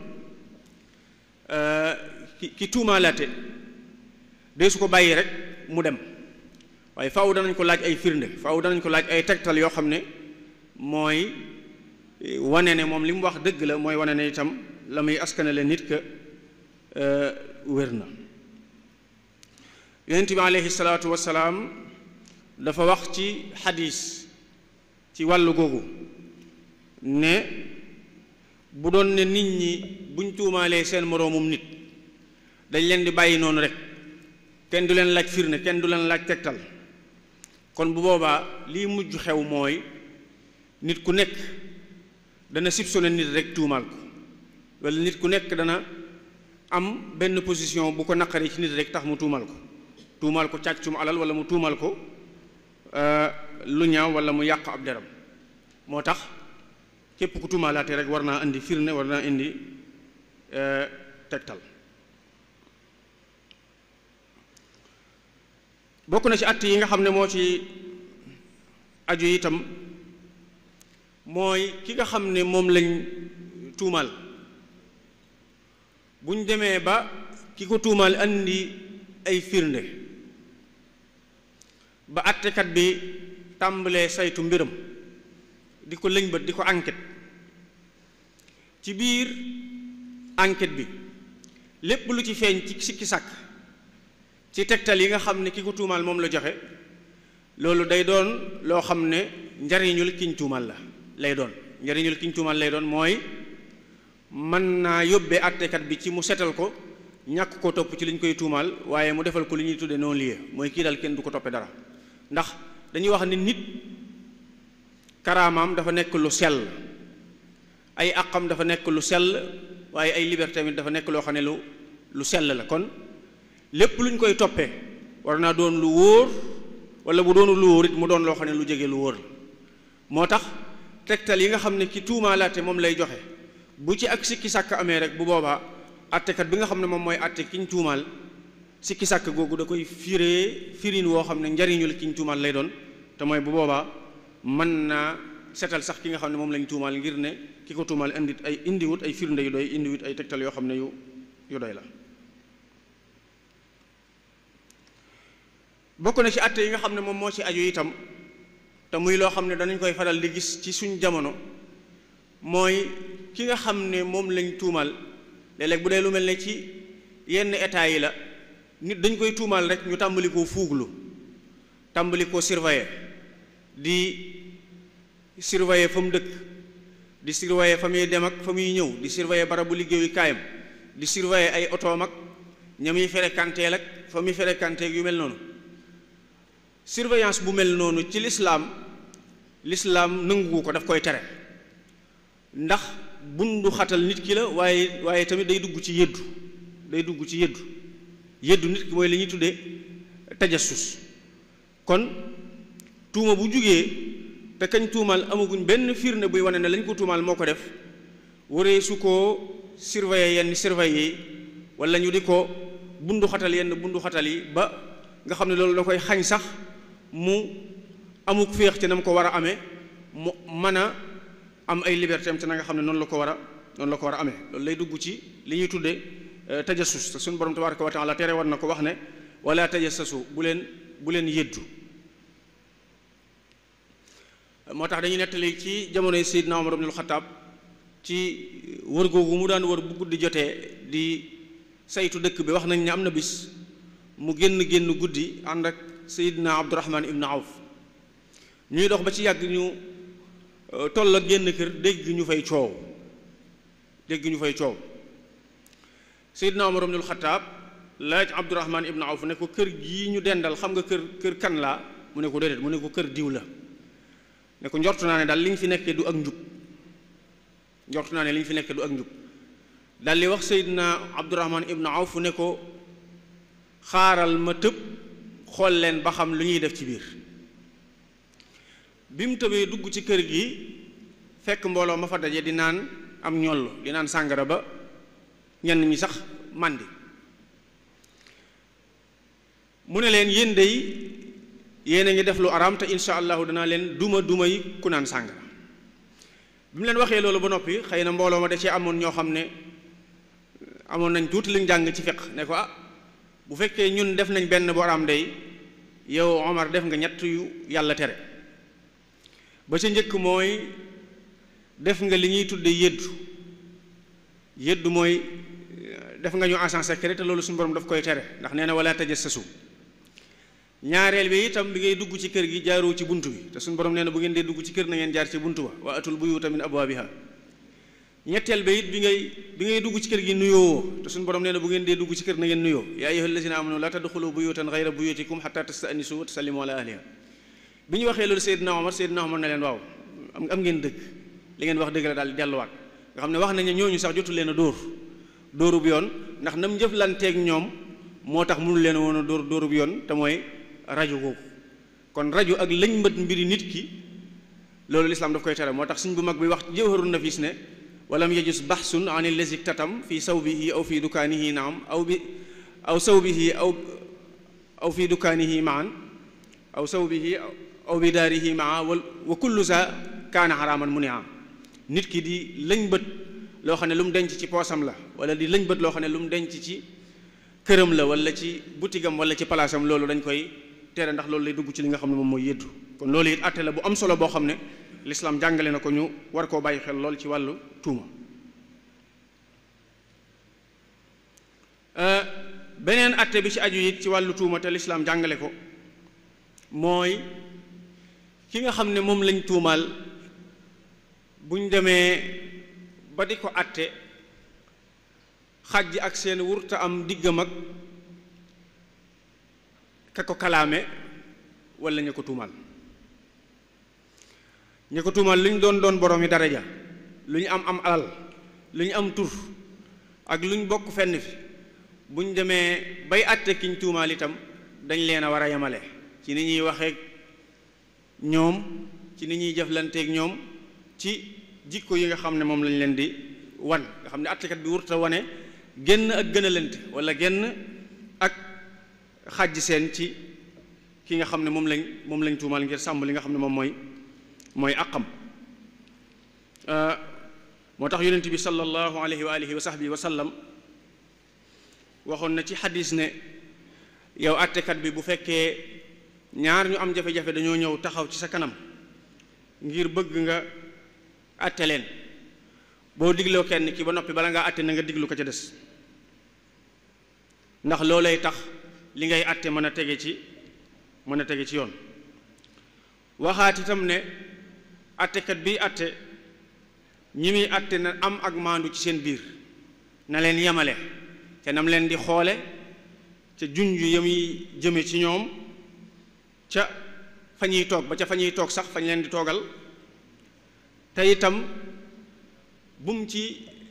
ki tuumaalaate dee su ko bàyyi rek mu dem waaye faaw danañ ko laaj ay firnde faaw danañ ko laaj ay tegtal yoo xam ne mooy wane ne moom li mu wax dëgg la mooy wane ne itam la muy askanale nit ka wér na. yonent bi aleyhi salaatu wassalaam dafa wax ci xadiis ci wàllu googu ne bu doon ne nit ñi buñ tuumaalee seen moroomum nit dañ leen di bàyyi noonu rek kenn du leen laaj firnde kenn du leen laaj tegtal kon bu boobaa lii mujj xew mooy nit ku nekk dana soupçonné nit rek tuumaal ko walla nit ku nekk dana am benn position bu ko naqari ci nit rek tax mu tuumaal ko càccum alal walla mu tuumaal ko lu ñaaw walla mu yàq ab deram moo tax képp ku tuumaalaate rek war naa indi firnde war naa indi tegtal. bokk na ci att yi nga xam ne moo ci aju itam mooy ki nga xam ne moom lañ tuumaal buñ demee ba ki ko tuumaal andi ay firnde ba attekat bi tàmbalee saytu mbiram di ko lëñbët di ko enquête ci biir enquête bi lépp lu ci feeñ ci sikki sàkk ci tegtal yi nga xam ne ki ko tuumaal moom la joxe loolu day doon loo xam ne njariñul kiñ tuumaal la lay doon njariñul kiñ tuumaal lay doon mooy mën naa yóbbee àttekat bi ci mu setal ko ñàkk ko topp ci li ñu koy tuumaal waaye mu defal ko li ñuy tudde non-lieu mooy kii dal kenn du ko toppee dara ndax dañuy wax ne nit karaamaam dafa nekk lu sell ay àqam dafa nekk lu sell waaye ay liberté mi dafa nekk loo xam ne lu sell la kon lépp lu ñu koy toppee war naa doon lu wóor wala bu doonu lu wóor it mu doon loo xam ne lu jege lu wóor la moo tax tegtal yi nga xam ne ki tuumaalaate moom lay joxe bu ci ak sikki sàkk amee rek bu boobaa attekat bi nga xam ne moom mooy atte kiñ tuumaal sikki sàkk googu da koy firin woo xam ne njariñul kiñ tuumaal lay doon te mooy bu boobaa mën naa setal sax ki nga xam ne moom lañ tuumaal ngir ne ki ko tuumaal indiwut ay firnde yu doy indiwut ay tegtal yoo xam ne yu doy la. bokk na ci atte yi nga xam ne moom moo ci aju itam te muy loo xam ne danañ koy faral di gis ci suñ jamono mooy ki nga xam ne moom lañ tuumaal léeg-léeg bu dee lu mel ne ci yenn état yi la nit dañ koy tuumaal rek ñu tàmbali koo fuuglu tàmbali koo surveiller di surveiller fa mu dëkk di surveiller fa muy dem ak fa muy ñëw di surveiller barabu liggéeyu kaayam di surveiller ay otoom ak ña muy fréquenteel ak fa muy fréquenté yu mel noonu surveillance bu mel noonu ci lislaam nanguwu ko daf koy tere ndax bundu xatal nit ki la waaye tamit day dugg ci yeddu nit ki mooy li ñuy tuddee tajassus kon tuuma bu jugee te kañ tuumaal amaguñ benn firnde buy wane ne lañ ko tuumaal moo ko def waree su ko surveiller yenn surveiller yi wala ñu di ko bundu xatal yenn bundu xatal yi ba nga xam ne loolu da koy xañ sax mu amuk féex ci na mu ko war a amee mu mën a am ay liberté am ci na nga xam ne noonu la ko war a amee loolu lay dugg ci li ñuy tuddee tajassus te suñu borom tabaraka wa taala tere war na ko wax ne wala tajassasu bu leen yeddu moo tax dañuy nettali ci jamonoy Seydina Umar ibnul Xattaab ci wër googu mu daan wër bu guddi jotee di saytu dëkk bi wax nañ ne am na bis mu génn guddi ànd ak Seydina Abdurahman ibn Awf ñuy dox ba ci yàgg ñu toll ak génn kër dégg ñu fay coow Seydina Umar ibnul Xattaab laaj Abdurahman ibn Awf ne ko kër gii ñu dendal xam nga kër kan laa mu ne ko déedéet mu ne ko kër diw la ne ko njortu naa ne daal li ñu fi nekkee du ak njub daal di wax Seydina Abdurahman ibn Awf ne ko xaaral ma tëb xool leen ba xam lu ñuy def ci biir bi mu tëbee dugg ci kër gi fekk mbooloo ma fa daje di naan am ñoll di naan sàngara ba ñenn ñi sax màndi mu ne leen yéen dey yéen a ngi def lu araam te insha allahu danaa leen duma yi ku naan sàngara bi mu leen waxee loolu ba noppi xëy na mbooloo ma da cee amoon ñoo xam ne amoon nañ tuuti luñ jàng ci fiq ne ko bu fekkee ñun def nañ benn bu araam day yow Omar def nga ñett yu yàlla tere ba ca njëkk mooy def nga li ñuy tudde yëddu mooy def nga ñu agent secret te loolu suñu borom daf koy tere ndax nee na wala tajassasu. ñaareel bi itam bi ngay dugg ci kër gi jaaroo ci bunt bi te suñu borom nee na bu ngeen dee dugg ci kër na ngeen jaar ci buntu ba wa atul buyuuta min abwaabiha. ñetteel ba it bi ngay dugg ci kër gi nuyoo te suñu borom nee na bu ngeen dee dugg ci kër na ngeen nuyoo yaa ayyuhal lazina amanu la tadxulu buyuutan ghayra buyutikum hatta tasta'nisu wa tusallimu ala ahliha. bi ñu waxee loolu Seydina Omar ne leen waaw am ngeen dëgg li ngeen wax dëgg la daal di delluwaat nga xam ne wax nañu ñooñu sax jotu leen a dóorub yoon ndax nam jëflanteeg ñoom moo tax mënu leen woon a dóorub yoon te mooy rajo googu. kon rajo ak lañ mbët mbiri nit ki loolu lislaam daf koy tere moo tax suñ bu mag bi wax Jawharun Nafis ne walam yajus baxsun an allazi tatam fi sawbihi aw fi dukaanihi naam aw sawbihi aw fi dukaanihi maan aw sawbihi aw bi daarihi maa wa kullu sa kaana xaraaman munia. nit ki di lañ bët loo xam ne lu mu denc ci poosam la wala di lañ bët loo xam ne lu mu denc ci këram la wala ci butigam wala ci palaasam loolu dañ koy tere ndax loolu lay dugg ci li nga xam ne moom mooy yëddu. kon loolu it àtte la bu am solo boo xam ne lislaam jàngale na ko ñu war koo bàyyi xel lool ci wàllu tuuma. beneen àtte bi ci aju it ci wàllu tuuma te lislaam jàngale ko mooy ki nga xam ne moom lañ tuumaal buñ demee ba di ko àtte xaj ak seen wurta am diggam ak ka ko kalaame wala ña ko tuumaal lu ñu doon borom yi daraja lu ñu am alal lu ñu am tur ak lu ñu bokk fenn fi bu ñu demee bay àtte kiñ tuumaal itam dañ leen a war a yemale ci ni ñuy waxeek ñoom ci ni ñuy jëflanteek ñoom ci jikko yi nga xam ne moom lañ leen di wan nga xam ne àttekat bi wurta wane génn ak gënalante wala génn ak xàjj seen ci ki nga xam ne moom lañ tuumaal ngir sàmm li nga xam ne moom mooy àqam. moo tax yonent bi sallallahu alayhi wa alihi wa sahbihi wa sallam waxoon na ci xadis ne yow àttekat bi bu fekkee ñaar ñu am jafe-jafe dañoo ñëw taxaw ci sa kanam ngir bëgg nga àtte leen boo digloo kenn ki ba noppi bala ngaa àtte na nga diglu ko ca des ndax loolay tax li ngay àtte mën a tege ci yoon. waxaat itam ne àttekat bi àtte ñi muy àtte na am ak maandu ci seen biir na leen yemale te nam leen di xoole ca junj ya muy jëme ci ñoom ca fa ñuy toog ba ca fa ñuy toog sax fañ leen di toogal te itam bu mu ci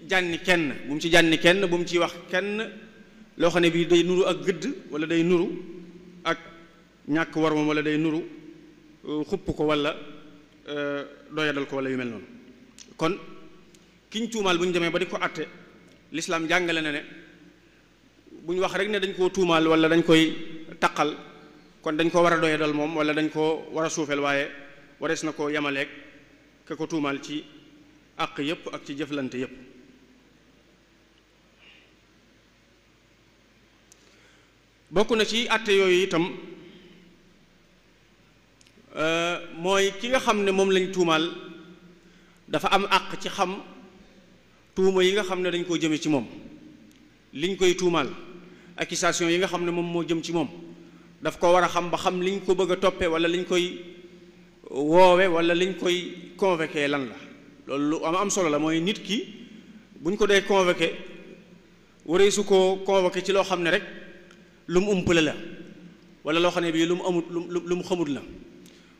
jànni kenn bu mu ci wax kenn loo xam ne bii day nuru ak gëdd wala day nuru ak ñàkk war moom wala day nuru xupp ko wala doyadal ko wala yu mel noonu. kon kiñ tuumaal bu ñu demee ba di ko àtte lislaam jàngale na ne bu ñu wax rek ne dañ koo tuumaal wala dañ koy taqal kon dañ ko war a doyadal moom wala dañ ko war a suufeel waaye warees na koo yemaleeg ka ko tuumaal ci àq yépp ak ci jëflante yépp. bokk na ci àtte yooyu itam mooy ki nga xam ne moom lañ tuumaal dafa am àq ci xam tuuma yi nga xam ne dañ koo jëme ci moom liñ koy tuumaal accusation yi nga xam ne moom moo jëm ci moom daf ko war a xam ba xam liñ ko bëgg a toppe wala liñ koy woowe wala liñ koy convoqué lan la. loolu lu am solo la mooy nit ki buñ ko dee convoqué waree su ko convoqué ci loo xam ne rek lu mu umpale la wala loo xam ne bii lu mu amut lu mu xamut la.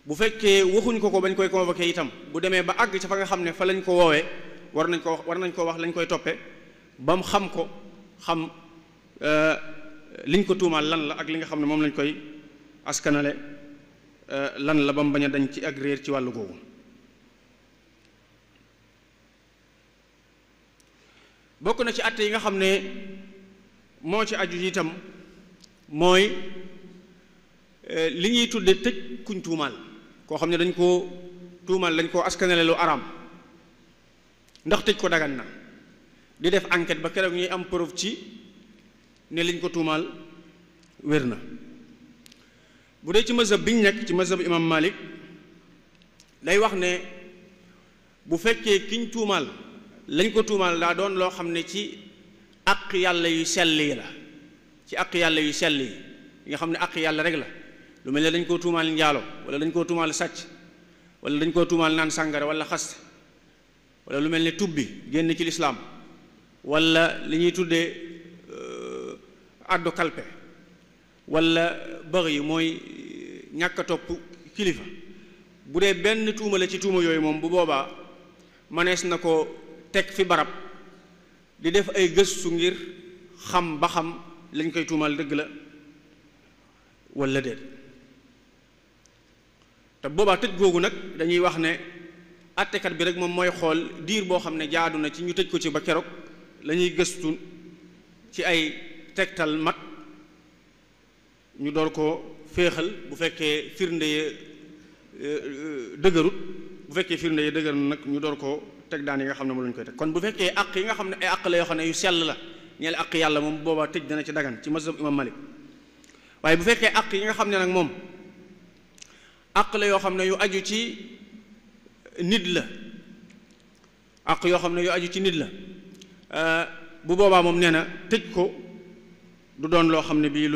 bu fekkee waxuñ ko bañ koy convoqué itam bu demee ba àgg ca fa nga xam ne fa lañ ko woowee war nañ ko wax lañ koy toppe ba mu xam ko xam liñ ko tuumaal lan la ak li nga xam ne moom lañ koy askanale lan la ba mu bañ a dañ ci ak réer ci wàllu googu. bokk na ci àtte yi nga xam ne moo ci aju itam mooy li ñuy tudde tëj kuñ tuumaal koo xam ne dañ koo tuumaal dañ koo askanale lu araam ndax tëj ko dagan na di def enquête ba keroog ñuy am preuve ci ne liñ ko tuumaal wér na. bu dee ci mazhab biñ nekk ci mazhab imam Malik day wax ne bu fekkee kiñ tuumaal lañ ko tuumaal daa doon loo xam ne ci àq yàlla yu sell yi la, ci àq yàlla yu sell yi nga xam ne àq yàlla rek la, lu mel ne dañ koo tuumaal njaalo wala dañ koo tuumaal sàcc wala dañ koo tuumaal naan sàngara wala xaste wala lu mel ne tubbi génn ci lislaam wala li ñuy tuddee addu kalpe wala bëri yi mooy ñàkk a topp kilifa. bu dee benn tuuma la ci tuuma yooyu moom bu boobaa mënees na ko teg fi barab di def ay gëstu ngir xam ba xam lañ koy tuumal dëgg la wala déet. te boobaa tëj googu nag dañuy wax ne àttekat bi rek moom mooy xool diir boo xam ne jaadu na ci ñu tëj ko ci ba keroog la ñuy gëstu ci ay tegtal mat ñu door ko féexal bu fekkee firnde ya dëgërut, bu fekkee firnde ya dëgër nag ñu door ko teg daan yi nga xam ne moom lañu koy teg. kon bu fekkee àq yi nga xam ne ay àq la yoo xam ne yu sell la ñeel àq yàlla moom boobaa tëj dana ci dagan ci mazhab imam Malik. waaye bu fekkee àq yi nga xam ne nag moom àq la yoo xam ne yu aju ci nit la, àq yoo xam ne yu aju ci nit la, bu boobaa moom nee na tëj ko du doon loo xam ne bii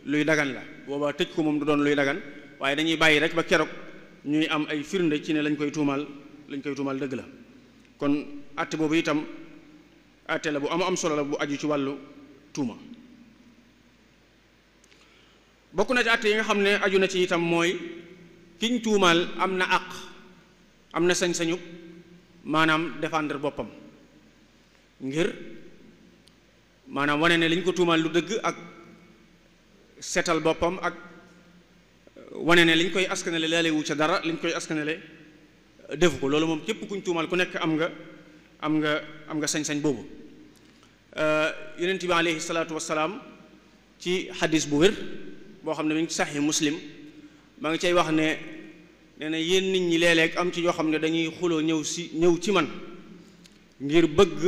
luy dagan la. boobaa tëj ko moom du doon luy dagan, waaye dañuy bàyyi rek ba keroog ñuy am ay firnde ci ne lañ koy tuumaal dëgg la. kon àtte boobu itam àtte la bu am solo la bu aju ci wàllu tuuma. bokk na ci àtte yi nga xam ne aju na ci itam mooy kiñ tuumaal am na àq, am na sañ-sañu maanaam défendre boppam ngir maanaam wane ne liñ ko tuumaal lu dëgg ak setal boppam ak wane ne liñ koy askanale laale wu ca dara, liñ koy askanale defu ko. loolu moom képp kuñ tuumaal ku nekk am nga sañ-sañ boobu. yonent bi aleyhi salaatu wassalaam ci xadis bu wér boo xam ne mi ngi ci saxi Muslim maa ngi cay wax ne nee na yéen nit ñi léeg-léeg am ci yoo xam ne dañuy xuloo ñëw ci man ngir bëgg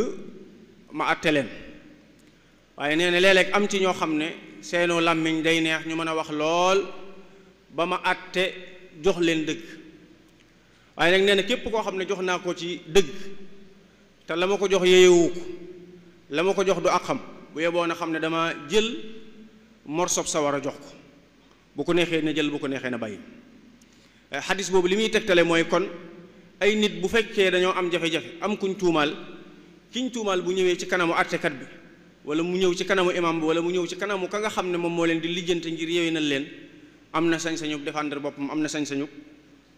ma àtte leen, waaye nee na léeg-léeg am ci ñoo xam ne seenoo làmmiñ day neex ñu mën a wax lool ba ma àtte jox leen dëgg. waaye nag nee na képp koo xam ne jox naa ko ci dëgg te la ma ko jox yeewu ko, la ma ko jox du àqam, bu yeboo na xam ne dama jël morsob sa war a jox ko, bu ko neexee na jël bu ko neexee na bàyyi. xadis boobu li muy tegtale mooy kon ay nit bu fekkee dañoo am jafe-jafe am kuñ tuumaal, kiñ tuumaal bu ñëwee ci kanamu àttekat bi wala mu ñëw ci kanamu imam bi wala mu ñëw ci kanamu ka nga xam ne moom moo leen di lijjante ngir yewénal leen, am na sañ-sañu défendre boppam, am na sañ-sañu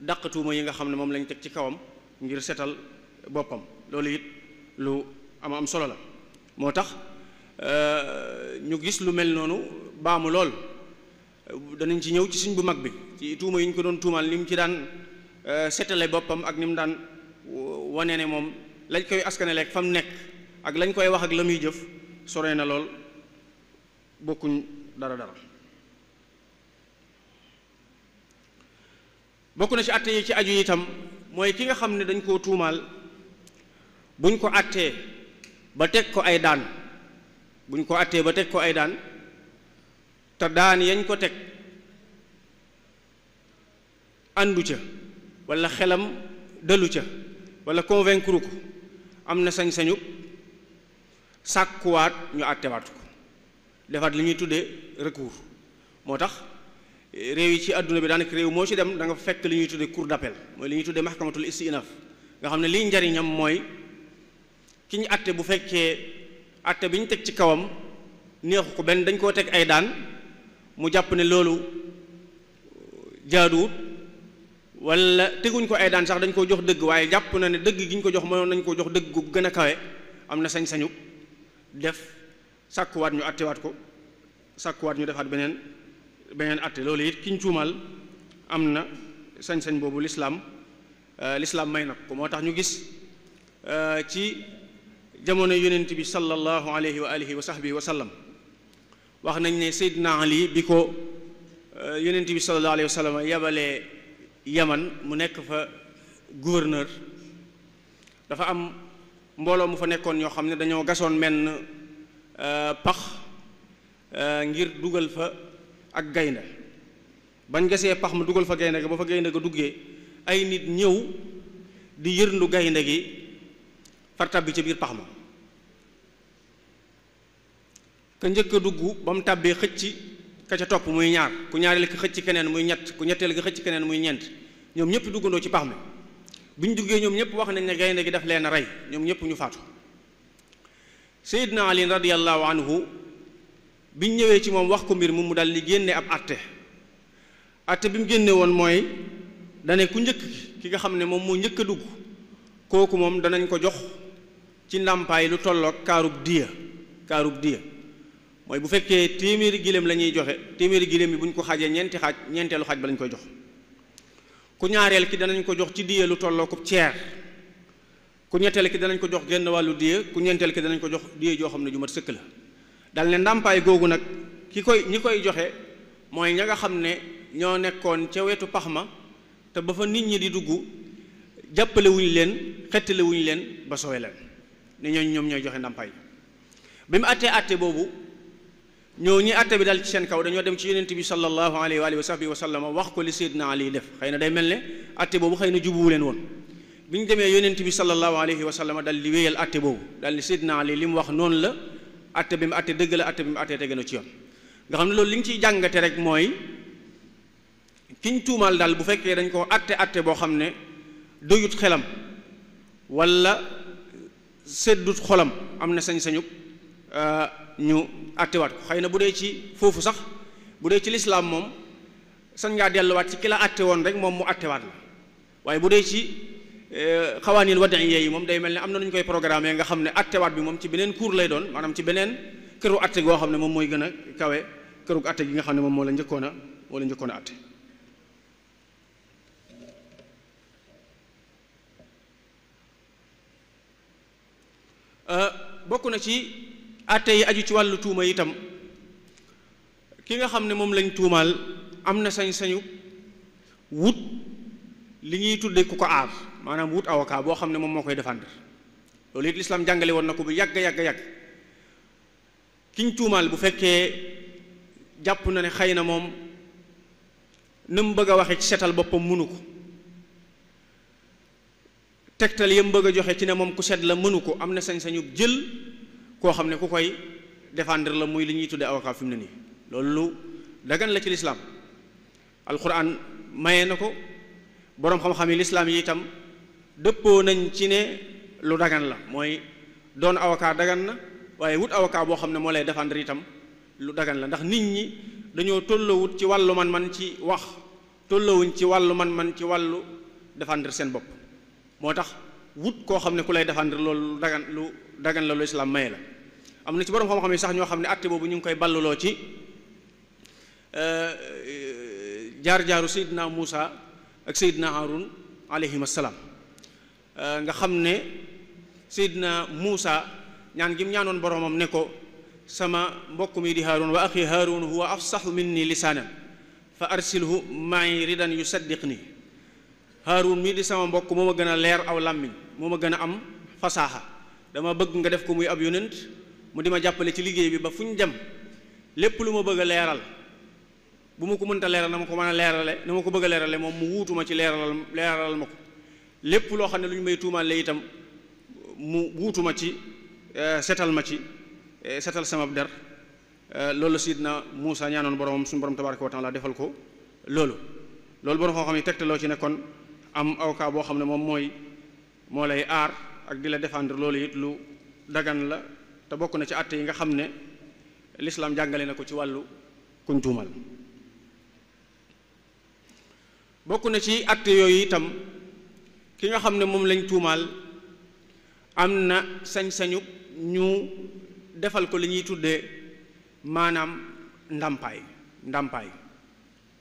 dàq tuuma yi nga xam ne moom lañ teg ci kawam ngir setal boppam. loolu it lu am solo la. moo tax ñu gis lu mel noonu baamu lool. danañ ci ñëw ci suñ bu mag bi ci tuuma yi ñu ko doon tuumaal ni mu ci daan setale boppam ak ni mu daan wane ne moom lañ koy askanaleeg fa mu nekk ak lañ koy wax ak la muy jëf sore na lool, bokkuñ dara. bokk na ci àtte yi ci aju itam mooy ki nga xam ne dañ koo tuumaal buñ ko àttee ba teg ko ay daan, te daan yañ ko teg àndu ca wala xelam dalu ca wala convaincre ko, am na sañ-sañu sàkkuwaat ñu àttewaat ko, defaat li ñuy tuddee recours. moo tax réew yi ci àdduna bi daanaka réew moo ci dem da nga fekk li ñuy tuddee cour d'appel, mooy li ñuy tuddee mahkamatul istinaf, nga xam ne liy njariñam mooy ki ñu àtte bu fekkee àtte bi ñu teg ci kawam neexu ko, benn dañ koo teg ay daan mu jàpp ne loolu jaaduwut, wala teguñ ko ay daan sax dañ koo jox dëgg waaye jàpp na ne dëgg gi ñu ko jox mënoon nañ koo jox dëgg gu gën a kawe, am na sañ-sañu def sàkkuwaat ñu àttewaat ko, sàkkuwaat ñu defaat beneen àtte. loolu it kiñ tuumaal am na sañ-sañ boobu lislaam may na ko. moo tax ñu gis ci jamono yonent bi sallallahu alayhi wa alihi wa sahbihi wa sallam wax nañ ne Seydina Ali bi ko yonent bi sallallahu alayhi wa sallam yabalee Yaman mu nekk fa gouverneur, dafa am mbooloo mu fa nekkoon ñoo xam ne dañoo gasoon menn pax ngir dugal fa ak gaynde bañ gasee pax ma dugal fa gaynde ga ba fa gaynde ga duggee ay nit ñëw di yërndu gaynde gi far tàbbi ca biir pax ma ka njëkk a dugg ba mu tàbbee xëcc ka ca topp muy ñaar ku ñaareel ki xëcc keneen muy ñett ku ñetteel gi xëcc keneen muy ñeent ñoom ñëpp duggandoo ci pax mi bu ñu duggee ñoom ñëpp wax nañ ne gaynde gi daf leen a rey ñoom ñëpp ñu faatu Seydina Ali radiyallahu anhu biñ ñëwee ci moom wax ko mbir mu dal di génne ab atte bi mu génne woon mooy dane ku njëkk ki nga xam ne moom moo njëkk a dugg kooku moom danañ ko jox ci ndàmpaay lu tolloog kaarub diya mooy bu fekkee téeméeri giléem la ñuy joxe téeméeri giléem yi bu ñu ko xaajee ñeenti xaaj ñeenteelu xaaj ba lañ koy jox ku ñaareel ki danañ ko jox ci diya lu tolloo ceer ku ñetteel ki danañ ko jox genn wàllu diya ku ñeenteel ki danañ ko jox diya joo xam ne ju mat sëkk la dal ne ndàmpaay googu nag ñi koy joxe mooy ña nga xam ne ñoo nekkoon ca wetu pax ma te ba fa nit ñi di dugg jàppale wuñu leen xettale wuñu leen ba sowe leen ne ñooñu ñoom ñooy joxe ndàmpaay bi mu àttee boobu ñoo ñi àtte bi dal ci seen kaw dañoo dem ci yonent bi sallallahu alayhi wa alihi wa sahbihi wa sallam wax ko li Seydina Ali def xëy na day mel ne àtte boobu xëy na jubuwu leen woon bi ñu demee yonent bi sallallahu alayhi wa sallam dal di wéyal àtte boobu dal ni Seydina Ali li mu wax noonu la àtte bi mu àtte dëgg la àtte bi mu àtte tege na ci yoon nga xam ne loolu li ñu ciy jàngate rek mooy kiñ tuumaal daal bu fekkee dañ ko àtte boo xam ne doyut xelam wala seddut xolam am na sañ-sañu ñu àttewaat ko xëy na bu dee ci foofu sax bu dee ci lislaam moom sañ ngaa delluwaat ci ki la àtte woon rek moom mu àttewaat la waaye bu dee ci xawaanil wad'iyya yi moom day mel ne am na nu ñu koy programme nga xam ne àttewaat bi moom ci beneen cour lay doon maanaam ci beneen këru àtte goo xam ne moom mooy gën a kawe këru àtte gi nga xam ne moom moo la njëkkoon a àtte bokk na ci àtte yi aju ci wàllu tuuma itam ki nga xam ne moom lañ tuumaal am na sañ-sañu wut li ñuy tudde ku ko aar maanaam wut avocat boo xam ne moom moo koy défendre loolu it lislaam jàngale woon na ko bu yàgg kiñ tuumaal bu fekkee jàpp na ne xëy na moom na mu bëgg a waxe ci setal boppam mënu ko tegtal yam bëgg a joxe ci ne moom ku set la mënu ko am na sañ-sañu jël koo xam ne ku koy défendre la muy li ñuy tudde avocat fi mu ne nii loolu lu dagan la ci lislaam alquran maye na ko boroom xam-xam yi lislaam yi itam dëppoo nañ ci ne lu dagan la mooy doon avocat dagan na waaye wut avocat boo xam ne moo lay défendre itam lu dagan la ndax nit ñi dañoo tolloowut ci wàllu man-man ci wax tolloowuñ ci wàllu man-man ci wàllu défendre seen bopp moo tax wut koo xam ne ku lay défendre loolu lu dagan la lu islaam maye la am na ci boroom xam-xam yi sax ñoo xam ne àtte boobu ñu ngi koy balluloo ci jaar-jaaru Seydina Muusa ak Seydina Haarun alayhim assalaam nga xam ne Seydina Muusa ñaan gi mu ñaanoon boromam ne ko sama mbokk mi di Haarun wa axi Haarun huwa afsahu minni lisaanan fa arsilhu ma'i ridan yusaddiqni Haarun mii di sama mbokk moo ma gën a leer aw làmmiñ moo ma gën a am fasaaxa dama bëgg nga def ko muy ab yonent mu di ma jàppale ci liggéey bi ba fu ñu dem lépp lu ma bëgg a leeral bu ma ko mënta leeral na ma ko mën a leerale na ma ko bëgg a leerale moom mu wuutuma ci leeralal ma ko lépp loo xam ne lu ñu may tuumaale itam mu wuutuma ci setal ma ci setal sama der loolu Sidna Muusa ñaanoon boromam suñu borom tabaraka wa taala defal ko loolu borom xam-xam yi tegtaloo ci ne kon am avocat boo xam ne moom moo lay aar ak di la défendre loolu it lu dagan la te bokk na ci àtte yi nga xam ne lislaam jàngale na ko ci wàllu kuñ tuumal bokk na ci àtte yooyu itam ki nga xam ne moom lañ tuumaal am na sañ-sañu ñu defal ko li ñuy tuddee maanaam ndàmpaay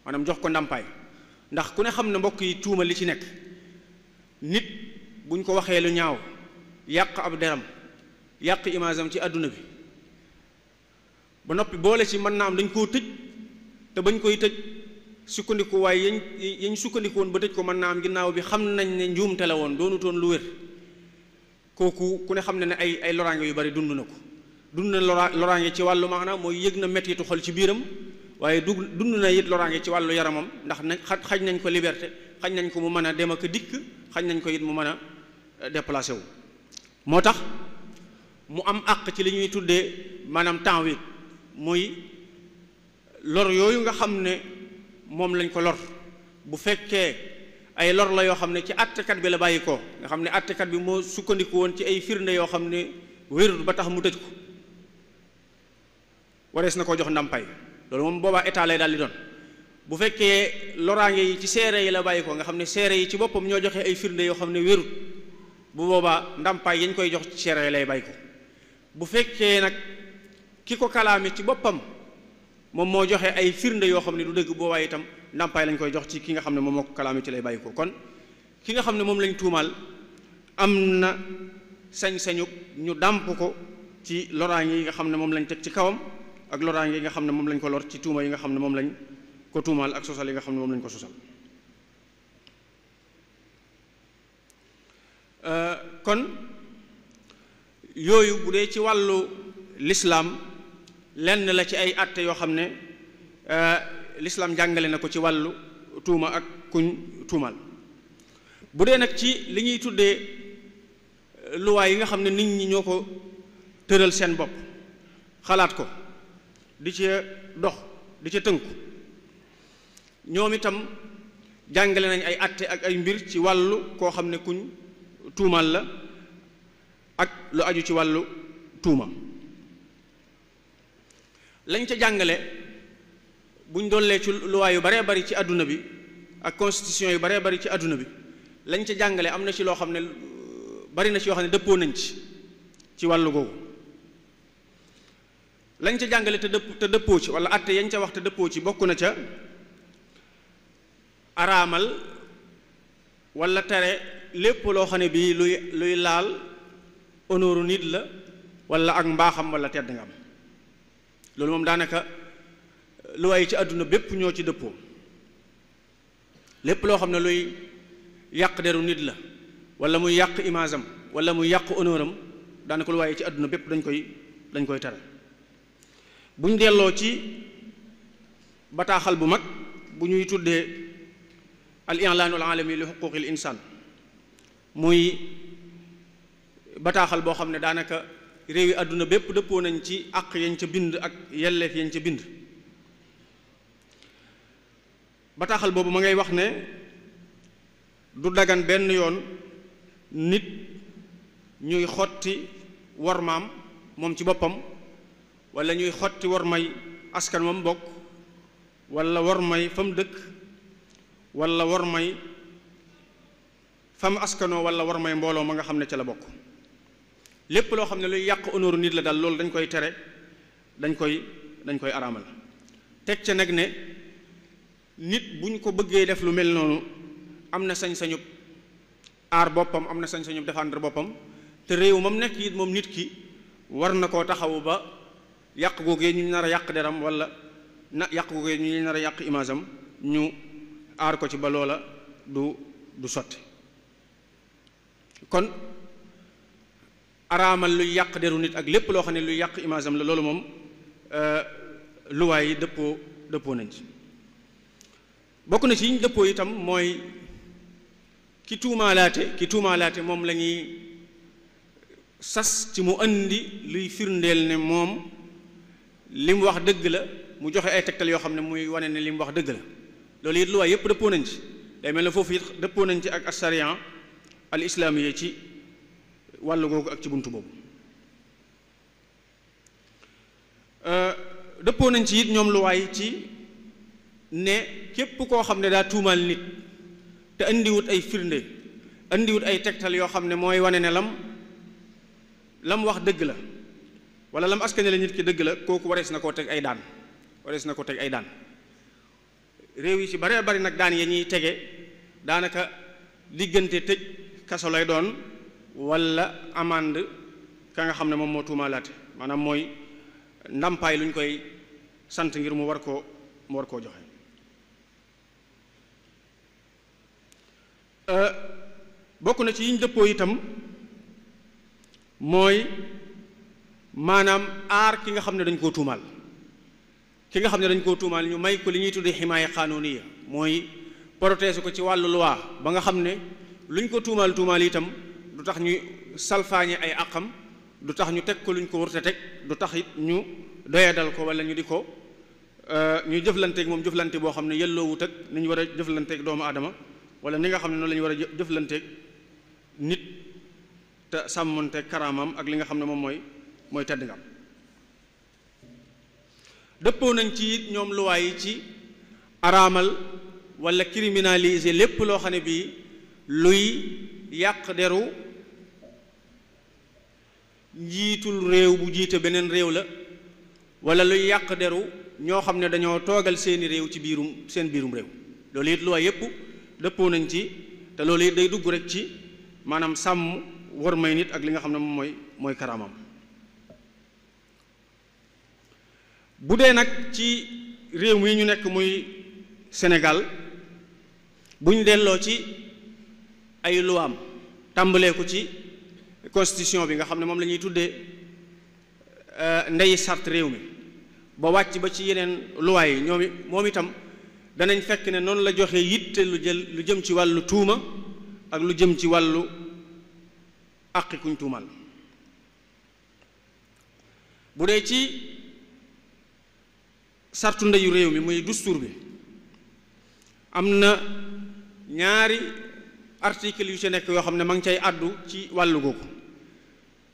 maanaam jox ko ndàmpaay ndax ku ne xam ne mbokk yi tuuma li ci nekk nit buñ ko waxee lu ñaaw yàq ab deram yàq image am ci àdduna bi ba noppi boole ci mën naa am dañ koo tëj te bañ koy tëj sukkandiku waaye yañ sukkandiku woon ba tëj ko mën naa am ginnaaw bi xam nañ ne njuumte la woon doonutoon lu wér kooku ku ne xam ne ay loraange yu bari dund na ko dund na loraange ci wàllu maanaam mooy yëg na mettitu xol ci biiram waaye dund na it loraange ci wàllu yaramam ndax xañ nañ ko liberté xañ nañ ko mu mën a dem ak dikk xañ nañ ko it mu mën a déplacé wu. moo tax mu am àq ci li ñuy tuddee maanaam temps wi muy lor yooyu nga xam ne moom lañ ko lor bu fekkee ay lor la yoo xam ne ci àttekat bi la bàyyi ko nga xam ne àttekat bi moo sukkandiku woon ci ay firnde yoo xam ne wérut ba tax mu tëj ko warees na koo jox ndàmpaay loolu moom boobaa état lay daal di doon. bu fekkee loraange yi ci seere yi la bàyyi ko nga xam ne seere yi ci boppam ñoo joxe ay firnde yoo xam ne wérut bu boobaa ndàmpaay yañ koy jox ci seere yi lay bàyyi ko bu fekkee nag ki ko kalaame ci boppam moom moo joxe ay firnde yoo xam ne du dëgg boobaa itam ndàmpaay lañ koy jox ci ki nga xam ne moom moo ko kalaame ci lay bàyyi ko kon ki nga xam ne moom lañ tuumaal am na sañ-sañu ñu dàmp ko ci loraange yi nga xam ne moom lañ teg ci kawam ak loraange yi nga xam ne moom lañ ko lor ci tuuma yi nga xam ne moom lañ ko tuumaal ak sosal yi nga xam ne moom lañ ko sosal. kon yooyu bu dee ci wàllu lislaam lenn la ci ay àtte yoo xam ne lislaam jàngale na ko ci wàllu tuuma ak kuñ tuumaal bu dee nag ci li ñuy tuddee luwaay yi nga xam ne nit ñi ñoo ko tëral seen bopp xalaat ko di ca dox di ca tënku ñoom itam jàngale nañ ay àtte ak ay mbir ci wàllu koo xam ne kuñ tuumaal la ak lu aju ci wàllu tuuma lañ ca jàngale buñ dollee ci luwaa yu baree bari ci àdduna bi ak constitution yu baree bari ci àdduna bi lañ ca jàngale am na ci loo xam ne bari na ci yoo xam ne dëppoo nañ ci wàllu googu lañ ca jàngale te dëppoo ci wala àtte yañ ca wax te dëppoo ci bokk na ca araamal wala tere lépp loo xam ne bii luy laal honneur nit la wala ak mbaaxam wala tedd nga am loolu moom daanaka lu waaye ci àdduna bépp ñoo ci dëppoo lépp loo xam ne luy yàq deru nit la wala muy yàq image am wala muy yàq honneur am daanaka lu waaye ci àdduna bépp dañ koy tere bu ñu delloo ci bataaxal bu mag bu ñuy tuddee al i'laanul aalami li xuquuqil insaan muy bataaxal boo xam ne daanaka réew yi àdduna bépp dëppoo nañ ci àq yañ ca bind ak yelleef yañ ca bind bataaxal boobu ma ngay wax ne du dagan benn yoon nit ñuy xotti wormaam moom ci boppam wala ñuy xotti wormay askan moom bokk wala wormay fa mu dëkk wala wormay fa mu askanoo wala wormay mbooloo ma nga xam ne ca la bokk lépp loo xam ne luy yàq honneur nit la daal loolu dañ koy tere dañ koy araamal teg ca nag ne nit bu ñu ko bëggee def lu mel noonu am na sañ-sañub aar boppam am na sañ-sañub défendre boppam te réew moom nekk it moom nit ki war na koo taxawu ba yàq googee ñu nar a yàq deram wala yàq googee ñu nar a yàq image am ñu aar ko ci ba loola du sotti kon araamal luy yàq deru nit ak lépp loo xam ne luy yàq image am la loolu moom luwaay yi dëppoo nañ ci bokk na ci yi ñu dëppoo itam mooy ki tuumaalaate moom la ñuy sas ci mu andi luy firndeel ne moom li mu wax dëgg la mu joxe ay tegtal yoo xam ne muy wane ne li mu wax dëgg la loolu it luwaay yépp dëppoo nañ ci day mel ne foofu it dëppoo nañ ci ak as-sariya al islaamiya ci wàllu googu ak ci buntu boobu dëppoo nañ ci it ñoom luwaay ci ne képp koo xam ne daa tuumaal nit te andiwut ay firnde andiwut ay tegtal yoo xam ne mooy wane ne lam wax dëgg la wala lam askane la nit ki dëgg la kooku warees na koo teg ay daan réew yi ci bare bari nag daan ya ñuy tege daanaka diggante tëj kaso lay doon wala amande ka nga xam ne moom moo tuumaalaate maanaam mooy ndàmpaay lu ñu koy sant ngir mu war koo joxe bokk na ci yiñ dëppoo itam mooy maanaam aar ki nga xam ne dañ koo tuumaal ki nga xam ne dañ koo tuumaal ñu may ko li ñuy tuddee ximaaya xanuuniya mooy protéger ko ci wàllu loi ba nga xam ne luñ ko tuumaal itam du tax ñu salfaañe ay àqam du tax ñu teg ko luñ ko wërta teg du tax it ñu doyadal ko wala ñu di ko ñu jëflanteeg moom jëflante boo xam ne yelloowut ak ni ñu war a jëflanteeg doomu aadama wala ni nga xam ne noonu la ñu war a jëflanteeg nit te sàmmonteeg karaamam ak li nga xam ne moom mooy tedd nga am dëppoo nañ ci it ñoom luwaay yi ci araamal wala criminaliser lépp loo xam ne bii luy yàq deru njiitul réew bu jiite beneen réew la wala luy yàq deru ñoo xam ne dañoo toogal seeni réew ci seen biirum réew loolu it luwaay yépp dëppoo nañ ci te loolu it day dugg rek ci maanaam sàmm war may nit ak li nga xam ne moom mooy karaamam bu dee nag ci réew mi ñu nekk muy Sénégal bu ñu delloo ci ay luwaam tàmbalee ko ci constitution bi nga xam ne moom la ñuy tuddee ndey sart réew mi ba wàcc ba ci yeneen luwaay yi moom itam danañ fekk ne noonu la joxe yitte lu jëm ci wàllu tuuma ak lu jëm ci wàllu àqi kuñ tuumal bu dee ci sartu ndeyu réew mi muy dustuur bi am na ñaari article yu ci nekk yoo xam ne ma ngi cay àddu ci wàllu googu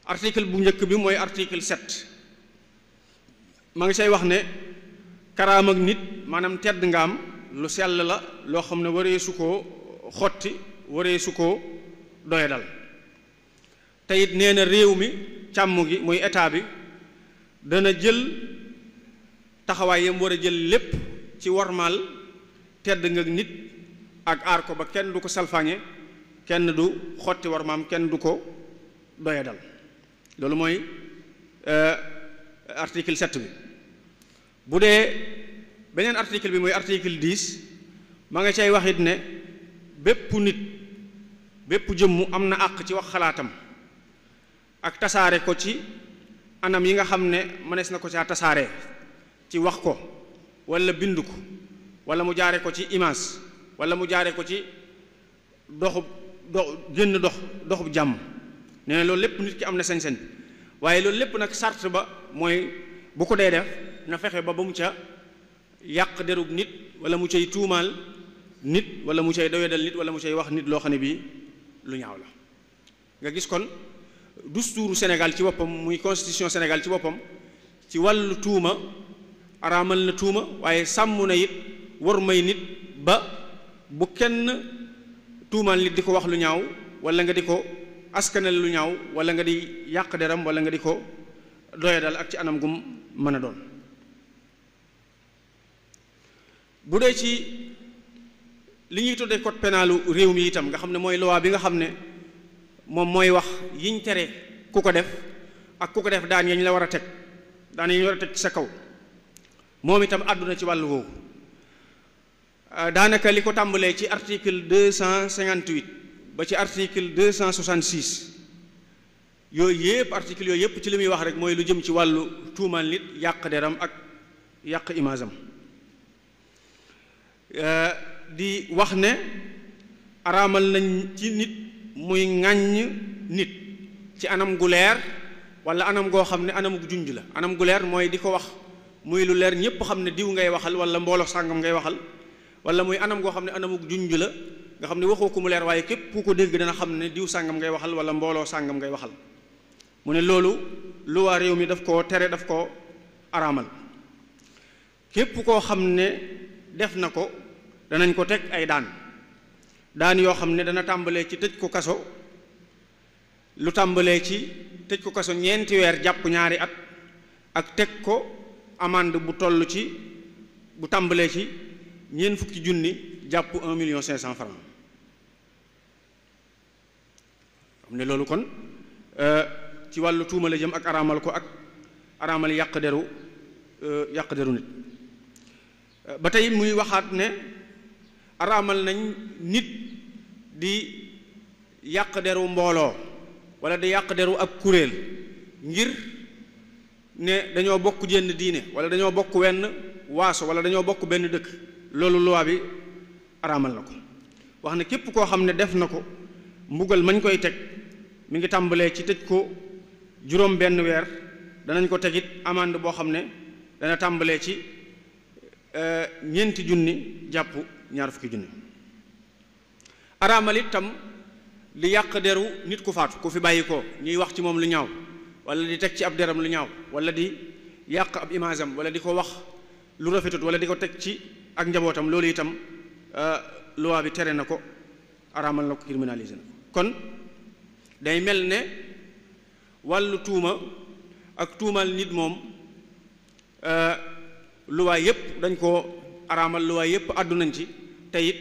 article bu njëkk bi mooy article 7 ma ngi cay wax ne karaam ak nit maanaam tedd nga am lu sell la loo xam ne waree su koo xotti waree su koo doyadal te it nee na réew mi càmm gi muy état bi dana jël taxawaay yam war a jël lépp ci warmaal tedd nga nit ak aar ko ba kenn du ko salfaañe kenn du xotti warmaam kenn du ko doyadal loolu mooy article 7 bi bu dee beneen article bi mooy article 10 ma nga cay waxit ne bépp nit bépp jëmmu am na àq ci wax xalaatam ak tasaare ko ci anam yi nga xam ne mënees na ko caa tasaare ci wax ko wala bind ko wala mu jaare ko ci image wala mu jaare ko ci doxub jàmm nee na loolu lépp nit ki am na sañ-sañ waaye loolu lépp nag sart ba mooy bu ko dee def na fexe ba mu ca yàq derub nit wala mu cay tuumaal nit wala mu cay doyadal nit wala mu cay wax nit loo xam ne bii lu ñaaw la nga gis kon dustuuru Sénégal ci boppam muy constitution Sénégal ci boppam ci wàllu tuuma araamal na tuuma waaye sàmm na it war may nit ba bu kenn tuumaal nit di ko wax lu ñaaw wala nga di ko askanal lu ñaaw wala nga di yàq deram wala nga di ko doyadal ak ci anam gum mën a doon bu dee ci li ñuy tuddee code pénalu réew mi itam nga xam ne mooy loi bi nga xam ne moom mooy wax yiñ tere ku ko def ak ku ko def daan yañ la war a teg daan yañ war a teg ci sa kaw moom itam àdduna ci wàllu woowu daanaka li ko tàmbalee ci article 258 ba ci article 266 yooyu yëpp article yooyu yëpp ci li muy wax rek mooy lu jëm ci wàllu tuumaal nit yàq deram ak yàq image am di wax ne araamal nañ ci nit muy ŋàññ nit ci anam gu leer wala anam goo xam ne anam gu junj la anam gu leer mooy di ko wax muy lu leer ñépp xam ne diw ngay waxal wala mbooloo sàngam ngay waxal wala muy anam goo xam ne anamu junj la nga xam ne waxoo ko mu leer waaye képp ku ko dégg dana xam ne diw sàngam ngay waxal wala mbooloo sàngam ngay waxal mu ne loolu lu waa réew mi daf koo tere daf koo araamal képp koo xam ne def na ko danañ ko teg ay daan yoo xam ne dana tàmbalee ci tëj ko kaso lu tàmbalee ci tëj ko kaso 4 weer jàpp 2 at ak teg ko amende bu toll ci bu tàmbalee ci 40,000 jàpp 1,500,000 francs xam ne loolu kon ci wàllu tuuma la jëm ak araamal ko ak araamal yàq deru nit ba tey muy waxaat ne araamal nañ nit di yàq deru mbooloo wala di yàq deru ab kuréel ngir ne dañoo bokk jenn diine wala dañoo bokk waaso wala dañoo bokk benn dëkk loolu loi bi araamal na ko wax ne képp koo xam ne def na ko mbugal mañ koy teg mi ngi tàmbalee ci tëj ko juróom benn weer danañ ko tegit amande boo xam ne dana tàmbalee ci ñeenti junni jàpp ñaar fukki junni araamal itam di yàq deru nit ku faatu ku fi bàyyi ko ñuy wax ci moom lu ñaaw wala di teg ci ab deram lu ñaaw wala di yàq ab image am wala di ko wax lu rafetut wala di ko teg ci ak njabootam loolu itam loi bi tere na ko araamal na ko criminalisé na ko kon day mel ne wàllu tuuma ak tuumal nit moom loi yépp dañ ko araamal loi yépp àddu nañ ci te it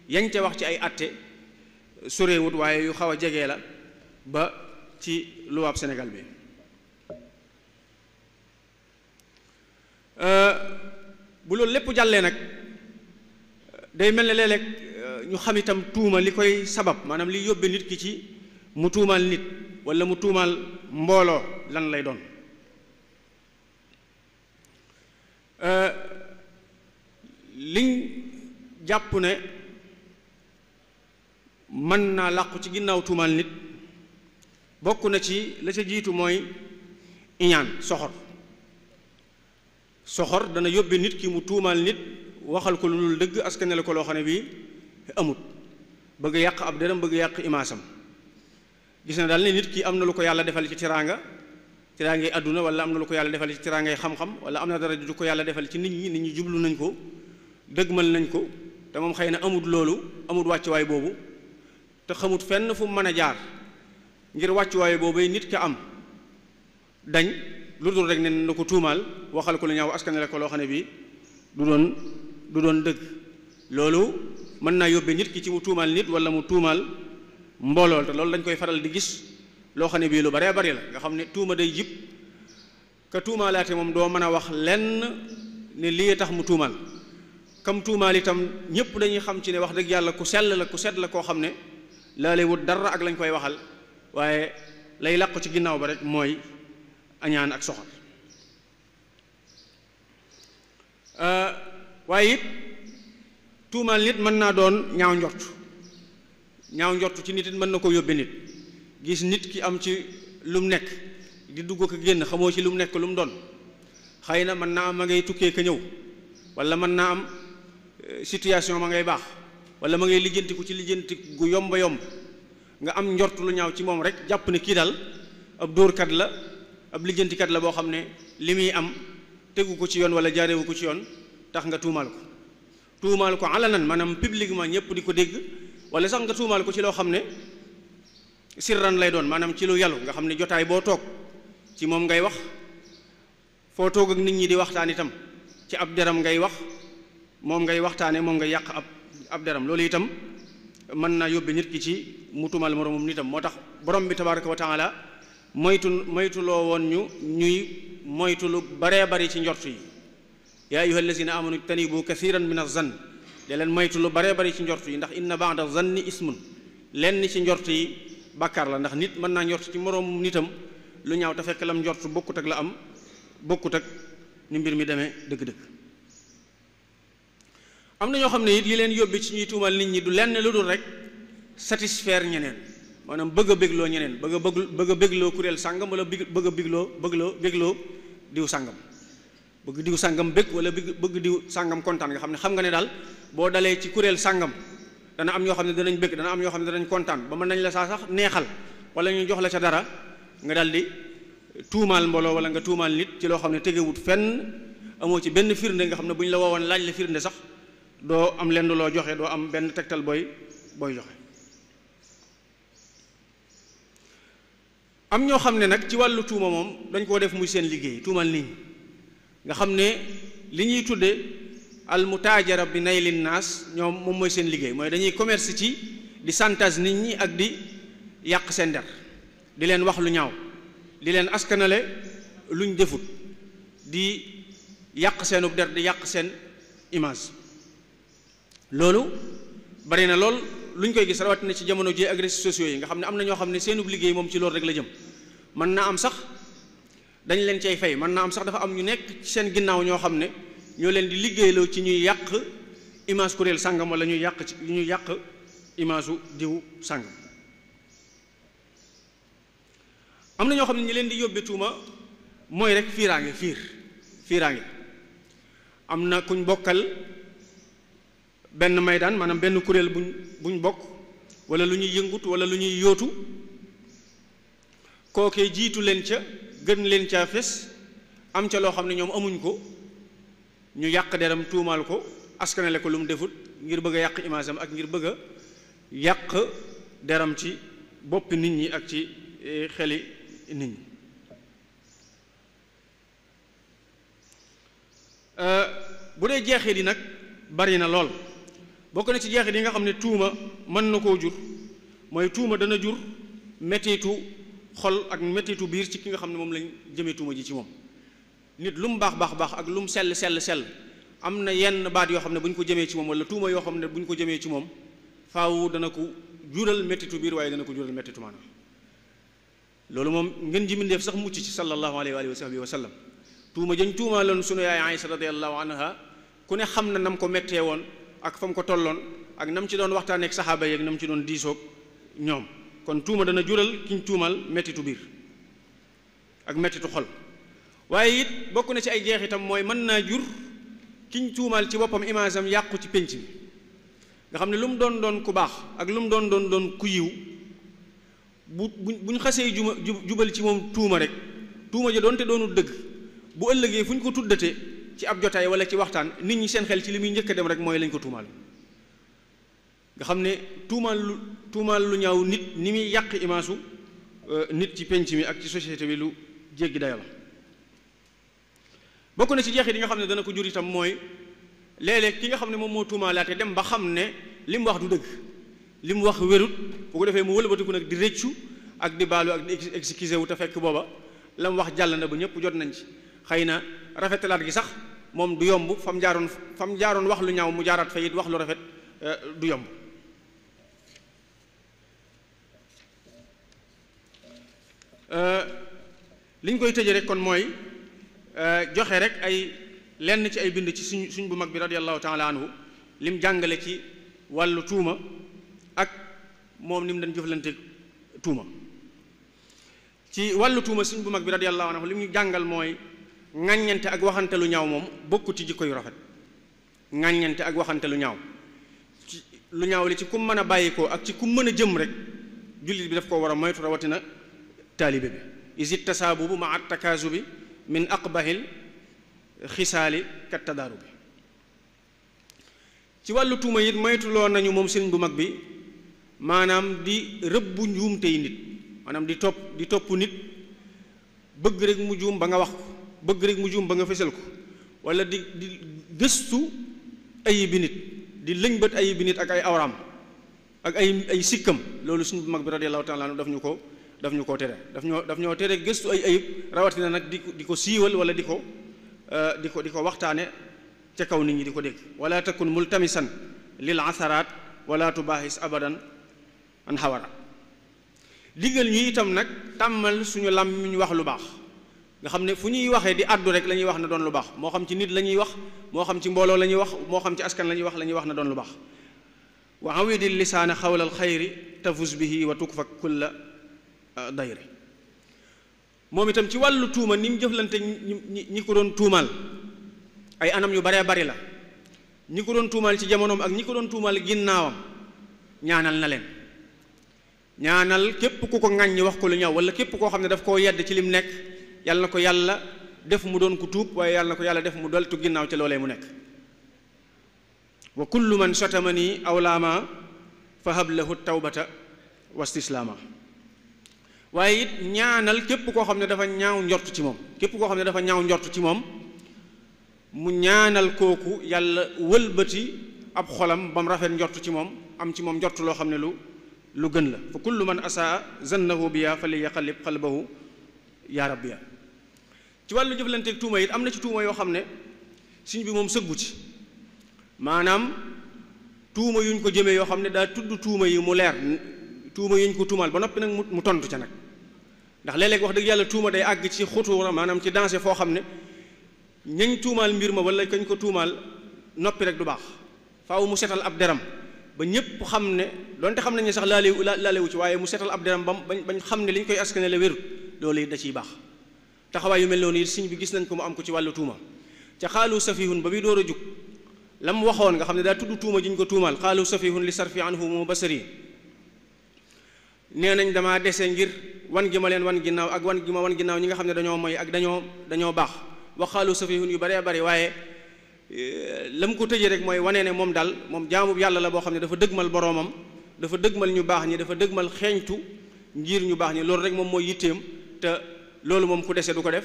yañ ca wax ci ay atte sorewut waaye yu xaw a jege la ba ci loi ab Sénégal bi bu loolu lépp jàllee nag day mel ne léeg-léeg ñu xam itam tuuma li koy sabab maanaam li yóbbe nit ki ci mu tuumaal nit walla mu tuumaal mbooloo lan lay doon liñ jàpp ne mën naa làqu ci ginnaaw tuumaal nit bokk na ci la ca jiitu mooy iñaan soxor dana yóbbe nit ki mu tuumaal nit waxal ko lu dul dëgg askanale ko loo xam ne bii amut bëgg yàq ab deram bëgg yàq imaasam gis na daal ne nit ki am na lu ko yàlla defal ci tiraangay àdduna wala am na lu ko yàlla defal ci tiraangay xam-xam wala am na dara du ko yàlla defal ci nit ñi jublu nañ ko dëgmal nañ ko te moom xëy na amut loolu amut wàccuwaay boobu te xamut fenn fu mu mën a jaar ngir wàccuwaay boobu nit ki am dañ lu dul rek ne na ko tuumaal waxal ko lu ñaaw askanale ko loo xam ne bii du doon dëgg loolu mën naa yóbbee nit ki ci mu tuumaal nit wala mu tuumaal mbooloo te loolu dañ koy faral di gis loo xam ne bii lu baree bari la nga xam ne tuuma day jib ka tuumaalaate moom doo mën a wax lenn ne lii tax mu tuumaal kam tuumaal itam ñëpp dañuy xam ci ne wax dëgg yàlla ku sell la ku set la koo xam ne laa lay wut dara ak lañ koy waxal waaye lay làqu ci ginnaaw ba rek mooy añaan ak soxor waaye it tuumaal nit mën naa doon ñaaw njort ci nit it mën na ko yóbbe nit gis nit ki am ci lu mu nekk di dugg ko génn xamoo ci lu mu nekk lu mu doon xëy na mën naa am ma ngay tukkee ka ñëw wala mën naa am situation ma ngay baax wala ma ngay lijjantiku ci lijjanti gu yomba yomb nga am njort lu ñaaw ci moom rek jàpp ne kii daal ab dóorkat la ab lijjantikat la boo xam ne li muy am tegu ko ci yoon wala jaarewu ko ci yoon tax nga tuumaal ko alanan maanaam publiquement ñëpp di ko dégg wala sax nga tuumaal ko ci loo xam ne sirran lay doon maanaam ci lu yàllu nga xam ne jotaay boo toog ci moom ngay wax foo toog ak nit ñi di waxtaan itam ci ab deram ngay wax moom ngay waxtaane moom ngay yàq ab deram loolu itam mën naa yóbbe nit ki ci mu tuumaal moroomum nitam moo tax borom bi tabaraka wa taala moytuloo woon ñuy moytu lu baree bari ci njort yi yaa ayyuha allazina amanu ijtanibu kathiran min az-zann de leen moytu lu baree bari ci njort yi ndax inna ba'da zanni ismun lenn ci njort yi bàkkaar la ndax nit mën naa njort ci moroom nitam lu ñaaw te fekk lam njort bokkut ak la am bokkut ak ni mbir mi demee dëgg-dëgg am na ñoo xam ne it yi leen yóbbi ci ñuy tuumal nit ñi du lenn lu dul rek satisfaire ñeneen maanaam bëgg a bégloo ñeneen bëgg a bégloo kuréel sàngam wala bëgg a bégloo diw sàngam bëgg diw sàngam bég wala bëgg diw sàngam kontaan nga xam ne xam nga ne daal boo dalee ci kuréel sàngam dana am ñoo xam ne danañ bég dana am ñoo xam ne danañ kontaan ba mën nañ la saa sax neexal wala ñu jox la ca dara nga daal di tuumaal mbooloo wala nga tuumaal nit ci loo xam ne tegewut fenn amoo ci benn firnde nga xam ne bu ñu la woowoon laaj la firnde sax doo am lenn loo joxe doo am benn tegtal booy joxe am ñoo xam ne nag ci wàllu tuuma moom dañ koo def muy seen liggéey tuumal nit ñi nga xam ne li ñuy tudde al mutaajara bi naylin naas ñoom moom mooy seen liggéey mooy dañuy commerce ci di chantage nit ñi ak di yàq seen der di leen wax lu ñaaw di leen askanale luñ defut di yàq seenub der di yàq seen image loolu bari na lool luñ koy gis rawatina ci jamono ji ak réseaux sociaux yi nga xam ne am na ñoo xam ne seenub liggéey moom ci loolu rek la jëm mën naa am sax dañ leen cay fay mën naa am sax dafa am ñu nekk ci seen ginnaaw ñoo xam ne ñoo leen di liggéeyloo ci ñuy yàq image kuréel sàngam wala ñuy yàq image u diw sàngam. am na ñoo xam ne ñi leen di yóbbe tuuma mooy rek fiiraange am na kuñ bokkal benn maydaan maanaam benn kuréel buñ bokk wala lu ñuy yëngut wala lu ñuy yóotu kookee jiitu leen ca gën leen caa fes am ca loo xam ne ñoom amuñ ko ñu yàq deram tuumaal ko askanale ko lu mu defut ngir bëgg a yàq image am ak ngir bëgg a yàq deram ci boppi nit ñi ak ci xeli nit ñi. bu dee jeexit yi nag bari na lool bokk na ci jeexit yi nga xam ne tuuma mën na koo jur mooy tuuma dana jur mettitu xol ak mettitu biir ci ki nga xam ne moom lañ jëmee tuuma ji ci moom. nit lu mu baax ak lu mu sell am na yenn baat yoo xam ne bu ñu ko jëmee ci moom wala tuuma yoo xam ne bu ñu ko jëmee ci moom faaw dana ko jural mettitu biir waaye dana ko jural mettitu maanaam. loolu moom ngeen ji mindeef sax mucc ci sallallahu alayhi wa sahbihi wa sallam tuuma jëñ tuuma loon sunu yaay Aïsa radiyallahu anha ku ne xam na nam ko mettee woon ak fa mu ko tolloon ak nam ci doon waxtaanee ak saxaaba yeeg nam ci doon diisoog ñoom kon tuuma dana jural kiñ tuumal mettitu biir ak mettitu xol. waaye it bokk na ci ay jeexitam mooy mën naa jur kiñ tuumal ci boppam image am yàqu ci pénc mi nga xam ne lu mu doon ku baax ak lu mu doon ku yiw buñ xasee jubal ci moom tuuma rek tuuma ja doonte doonul dëgg bu ëllëgee fu ñu ko tuddate ci ab jotaay wala ci waxtaan nit ñi seen xel ci li muy njëkk a dem rek mooy lañ ko tuumaal nga xam ne tuumaal lu ñaaw nit ni muy yàq image u nit ci pénc mi ak ci société bi lu jéggi dayo la. bokk na ci jeexit yi nga xam ne dana ko jur itam mooy léeg-léeg ki nga xam ne moom moo tuumaalaate dem ba xam ne li mu wax du dëgg li mu wax wérut bu ko defee mu wëlbatiku nag di rëccu ak di baalu ak di excusé wu te fekk booba la mu wax jàll na ba ñëpp jot nañ ci xëy na rafetalaat gi sax moom du yomb fam jaaroon wax lu ñaaw mu jaaraat fa it wax lu rafet du yomb. liñ koy tëje rek kon mooy joxe rek ay lenn ci ay bind ci suñ bu mag bi radiyallahu taala anhu lim jàngale ci wàllu tuuma ak moom ni mu dañ jëflante tuuma. ci wàllu tuuma suñ bu mag bi radiyallahu anhu li mu jàngal mooy ŋàññante ak waxante lu ñaaw moom bokku ci jikko yu rafet. ŋàññante ak waxante lu ñaaw ci lu ñaaw li ci kum mën a bàyyikoo ak ci kum mën a jëm rek jullit bi daf koo war a moytu rawatina taalibe bi isit tasaabubu ma at takaasubi min aqbahil xisaali kat tadaaru bi. ci wàllu tuuma it moytuloo nañu moom sëriñ bu mag bi maanaam di rëbbu njuumtey nit maanaam di topp nit bëgg rek mu juum ba nga wax ko bëgg rek mu juum ba nga fësal ko wala di gëstu ayibi nit di lëñbët ayibi nit ak ay awraam ak ay sikkam loolu sëriñ bu mag bi radiyallahu taala anhu daf ñu koo tere daf ñoo tere gëstu ay ayib rawatina nag di ko siiwal wala di ko waxtaane ca kaw nit ñi di ko dégg wala takun multamisan lil asaraat wala tubaahis abadan an xawara diggal ñu itam nag tàmmal suñu làmmiñ wax lu baax nga xam ne fu ñuy waxee di àddu rek la ñuy wax na doon lu baax moo xam ci nit la ñuy wax moo xam ci mbooloo la ñuy wax moo xam ci askan la ñuy wax na doon lu baax wa awidil lisaana xawla al xayri tafus bihi wa tukfa kulla dayre moom itam ci wàllu tuuma ni mu jëflante ñi ko doon tuumaal ay anam yu baree bari la ñi ko doon tuumaal ci jamonoom ak ñi ko doon tuumaal ginnaawam ñaanal na leen ñaanal képp ku ko ŋàññi wax ko lu ñaaw wala képp koo xam ne daf koo yedd ci lim nekk yàlla na ko yàlla def mu doon ku tuub waaye yàlla na ko yàlla def mu doltu ginnaaw ci loolee mu nekk wa kullu man shatamani aw laama fa hab lahu tawbata wa istislaama waaye it ñaanal képp koo xam ne dafa ñaaw njort ci moom képp koo xam ne dafa ñaaw njort ci moom mu ñaanal kooku yàlla wëlbati ab xolam ba mu rafet njort ci moom am ci moom njort loo xam ne lu gën la fa kullu man asaa zannahu biya fa li yaqallib qalbahu yaa rabbiya ci wàllu jëflanteeg tuuma it am na ci tuuma yoo xam ne suñ bi moom sëggu ci maanaam tuuma yuñ ko jëmee yoo xam ne daa tudd tuuma yi mu leer tuuma yuñ ko tuumaal ba noppi nag mu tontu ca nag ndax léeg-léeg wax dëgg yàlla tuuma day àgg ci xutuura maanaam ci danger foo xam ne ñañ tuumaal mbir ma wala kañ ko tuumaal noppi rek du baax faaw mu setal ab deram ba ñëpp xam ne donte xam nañ ne sax laalewu ci waaye mu setal ab deram bañ xam ne li ñu koy askane la wérut loolu it da ciy baax taxawaay yu mel noonu it sëñ bi gis nañ ko mu am ko ci wàllu tuuma ca xaalu safihun ba bi door a jug la mu waxoon nga xam ne daa tudd tuuma ji ñu ko tuumaal xaalu safihun li sarfi anhu mu basari nee nañ damaa dese ngir wan gi ma leen wan ginnaaw ak wan gi ma wan ginnaaw ñi nga xam ne dañoo moy ak dañoo baax wax xaalu safihun yu baree bari waaye la mu ko tëjee rek mooy wane ne moom daal moom jaamu yàlla la boo xam ne dafa dëgmal boroomam dafa dëgmal ñu baax ñi dafa dëgmal xeeñtu ngir ñu baax ñi loolu rek moom mooy yitteem te loolu moom ku dese du ko def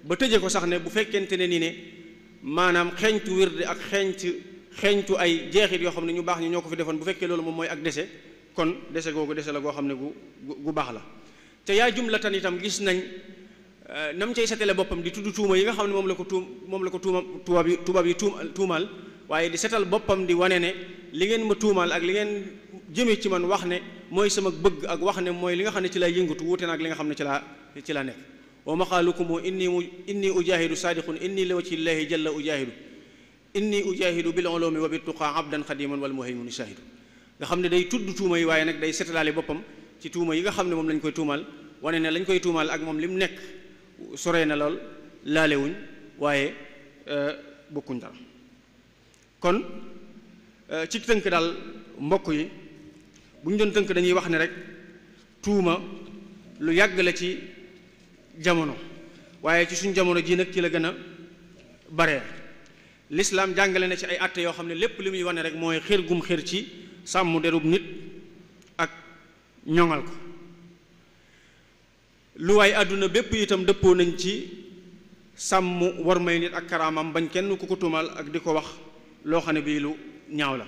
ba tëjee ko sax ne bu fekkente ne nii ne maanaam xeeñtu wirde ak xeeñtu ay jeexit yoo xam ne ñu baax ñi ñoo ko fi defoon bu fekkee loolu moom mooy ak dese kon dese googu dese la goo xam ne gu baax la te yaa jumlatan itam gis nañ nam cay setale boppam di tudd tuuma yi nga xam ne moom la ko tubaab yi tuumaal waaye di setal boppam di wane ne li ngeen ma tuumaal ak li ngeen jëmee ci man wax ne mooy sama bëgg ak wax ne mooy li nga xam ne ci laa yëngatu wuute na ak li nga xam ne ci laa nekk wa maqaalukum inni ujahidu saadiqun inni li wajhi llahi jalla ujahidu inni ujahidu bil ulumi wa bittuqa abdan xadiman wal muhaymin shahidu nga xam ne day tudd tuuma yi waaye nag day setalaale boppam ci tuuma yi nga xam ne moom lañ koy tuumaal wane ne lañ koy tuumaal ak moom li mu nekk soree na lool laalewuñ waaye bokkuñ dara kon ci tënk daal mbokk yi bu ñu doon tënk dañuy wax ne rek tuuma lu yàgg la ci jamono waaye ci suñ jamono ji nag ci la gën a bare lislaam jàngale na ci ay àtte yoo xam ne lépp li muy wane rek mooy xir gum xir ci sàmm derub nit ak ñoŋal ko lu waay àdduna bépp itam dëppoo nañ ci sàmm war may nit ak karaamam bañ kenn ku ko tuumal ak di ko wax loo xam ne bii lu ñaaw la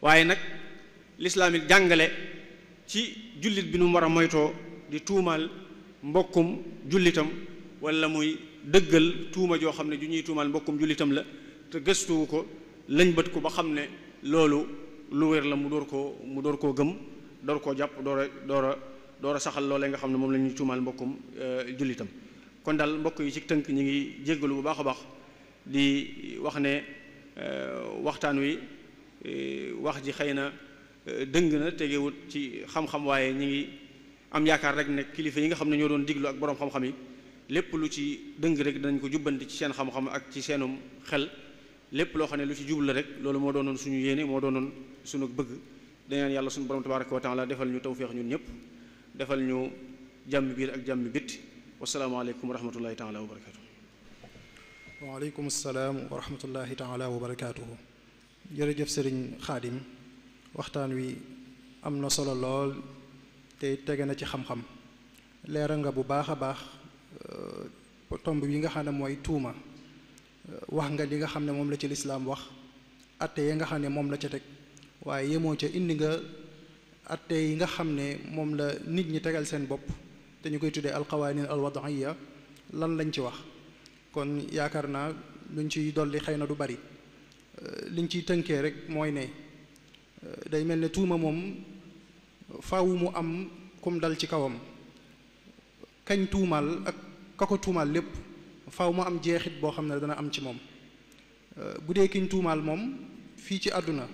waaye nag lislaam it jàngale ci jullit bi nu mu war a moytoo di tuumal mbokkum jullitam wala muy dëggal tuuma joo xam ne ju ñuy tuumal mbokkum jullitam la te gëstuwu ko lañ bët ko ba xam ne loolu lu wér la mu door koo gëm door koo jàpp door a saxal loolee nga xam ne moom la ñuy tuumal mbokkum jullitam kon daal mbokk yi ci tënk ñi ngi jéggalu bu baax a baax di wax ne waxtaan wi wax ji xëy na dëng na tegewut ci xam-xam waaye ñi ngi am yaakaar rek ne kilifa yi nga xam ne ñoo doon diglu ak boroom xam-xam yi lépp lu ci dëng rek danañ ko jubbanti ci seen xam-xam ak ci seenum xel lépp loo xam ne lu ci jublu rek loolu moo doonoon suñu yéene moo doonoon suñu bëgg dañaan yàlla suñu borom tabaraka wa taala defal ñu tawféex ñun ñëpp defal ñu jàmm biir ak jàmm bitti wasalaamaaleykum wa rahmatullahi taala wa barakatuh waaleykum salaam wa rahmatullahi taala wa barakatuhu jërëjëf sëriñ Xaadim waxtaan wi am na solo lool te tege na ci xam-xam leeral nga bu baax a baax tomb yi nga xam ne mooy tuuma wax nga li nga xam ne moom la ci lislaam wax atte yi nga xam ne moom la ca teg waaye yemoo ca indi nga atte yi nga xam ne moom la nit ñi tegal seen bopp te ñu koy tuddee alqawanin alwadaiya lan lañ ci wax kon yaakaar naa luñ ciy dolli xëy na du bari liñ ciy tënkee rek mooy ne day mel ne tuuma moom faaw mu am kum dal ci kawam kañ tuumaal ak ka ko tuumaal lépp faaw mu am jeexit boo xam ne dana am ci moom bu dee kiñ tuumaal moom fii ci àdduna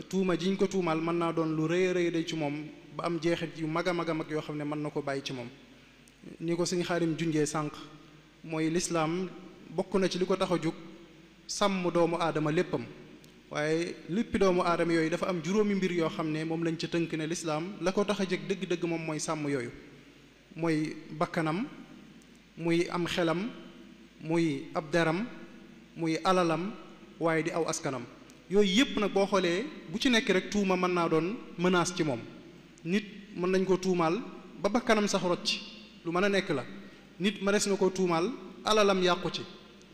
tuuma jiñ ko tuumaal mën naa doon lu rëy a rëy day ci moom ba am jeexit yu mag a mag a mag yoo xam ne mën na ko bàyyi ci moom ni ko Sëñ Xaadim junjee sànq mooy lislaam bokk na ci li ko tax a jóg sàmm doomu aadama léppam waaye léppi doomu aadama yooyu dafa am juróomi mbir yoo xam ne moom lañ ca tënk ne lislaam la ko tax a jóg dëgg-dëgg moom mooy sàmm yooyu mooy bakkanam muy am xelam muy ab deram muy alalam waaye di aw askanam yooyu yépp nag boo xoolee bu ci nekk rek tuuma mën naa doon menace ci moom nit mën nañ ko tuumaal ba bakkanam sax rot ci lu mën a nekk la nit mënees na ko tuumaal alalam yàqu ci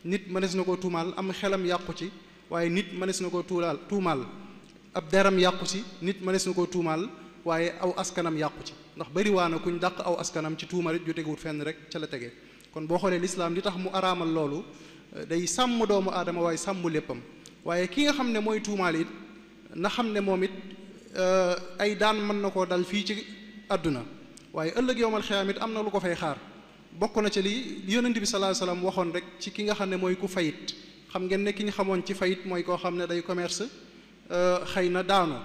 nit mënees na ko tuumaal am xelam yàqu ci waaye nit mënees na ko tuumaal ab deram yàqu ci nit mënees na ko tuumaal waaye aw askanam yàqu ci ndax bari waa na kuñ dàq aw askanam ci tuuma rek ju tegewut fenn rek ca la tegee kon boo xoolee lislaam li tax mu araamal loolu day sàmm doomu aadama waaye sàmm léppam waaye ki nga xam ne mooy tuumaal it na xam ne moom it ay daan mën na koo dal fii ci àdduna waaye ëllëg yowmal xiyaam it am na lu ko fay xaar bokk na ci li yonent bi sallallahu alayhi wasallam waxoon rek ci ki nga xam ne mooy ku fayit xam ngeen ne ki ñu xamoon ci fayit mooy koo xam ne day commerce xëy na daanu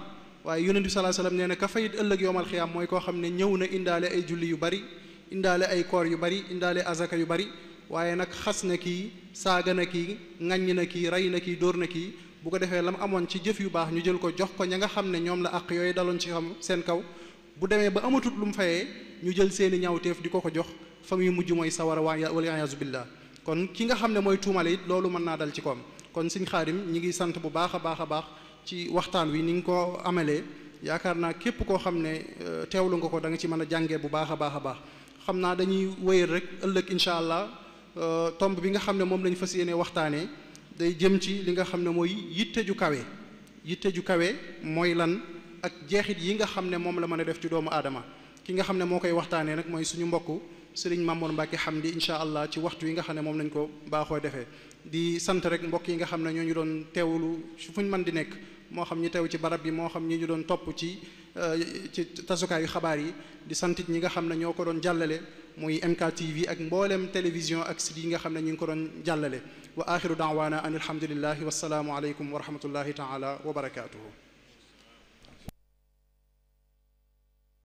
waaye yonent bi sallallahu alayhi wasallam nee na ka fayit ëllëg yowmal xiyaam mooy koo xam ne ñëw na indaale ay julli yu bari indaale ay koor yu bari indaale azaka yu bari waaye nag xas na kii saaga na kii ŋaññi na kii rey na kii dóor na kii bu ko defee lam amoon ci jëf yu baax ñu jël ko jox ko ña nga xam ne ñoom la àq yooyu daloon ci xam seen kaw bu demee ba amatut lu mu fayee ñu jël seeni ñaawteef di ko ko jox fa muy mujj mooy sawara wal iyaazu billah kon ki nga xam ne mooy tuumale it loolu mën naa dal ci koom kon Sëñ Xaadim ñi ngi sant bu baax a baax ci waxtaan wi ni nga ko amalee yaakaar naa képp koo xam ne teewlu nga ko da nga ci mën a jàngee bu baax a baax xam naa dañuy wéyal rek ëllëg incha allah tomb bi nga xam ne moom lañu fas yéene waxtaanee day jëm ci li nga xam ne mooy yitte ju kawe mooy lan ak jeexit yi nga xam ne moom la mën a def ci doomu aadama ki nga xam ne moo koy waxtaanee nag mooy suñu mbokk Sëriñ Mamour Mbacke Hamdi incha allah ci waxtu yi nga xam ne moom lañ ko baaxoo defee di sant rek mbokk yi nga xam ne ñoo ñu doon teewlu fu ñu mën di nekk moo xam ñi teew ci barab bi moo xam ñi ñu doon topp ci tasukaayu xabaar yi di santit ñi nga xam ne ñoo ko doon jàllale muy MKTV ak mboolem télévision ak site yi nga xam ne ñu ngi ko doon jàllale wa axiru daawaana an alhamdulillahi wassalaamu aleykum wa rahmatullahi taala wa barakaatuhu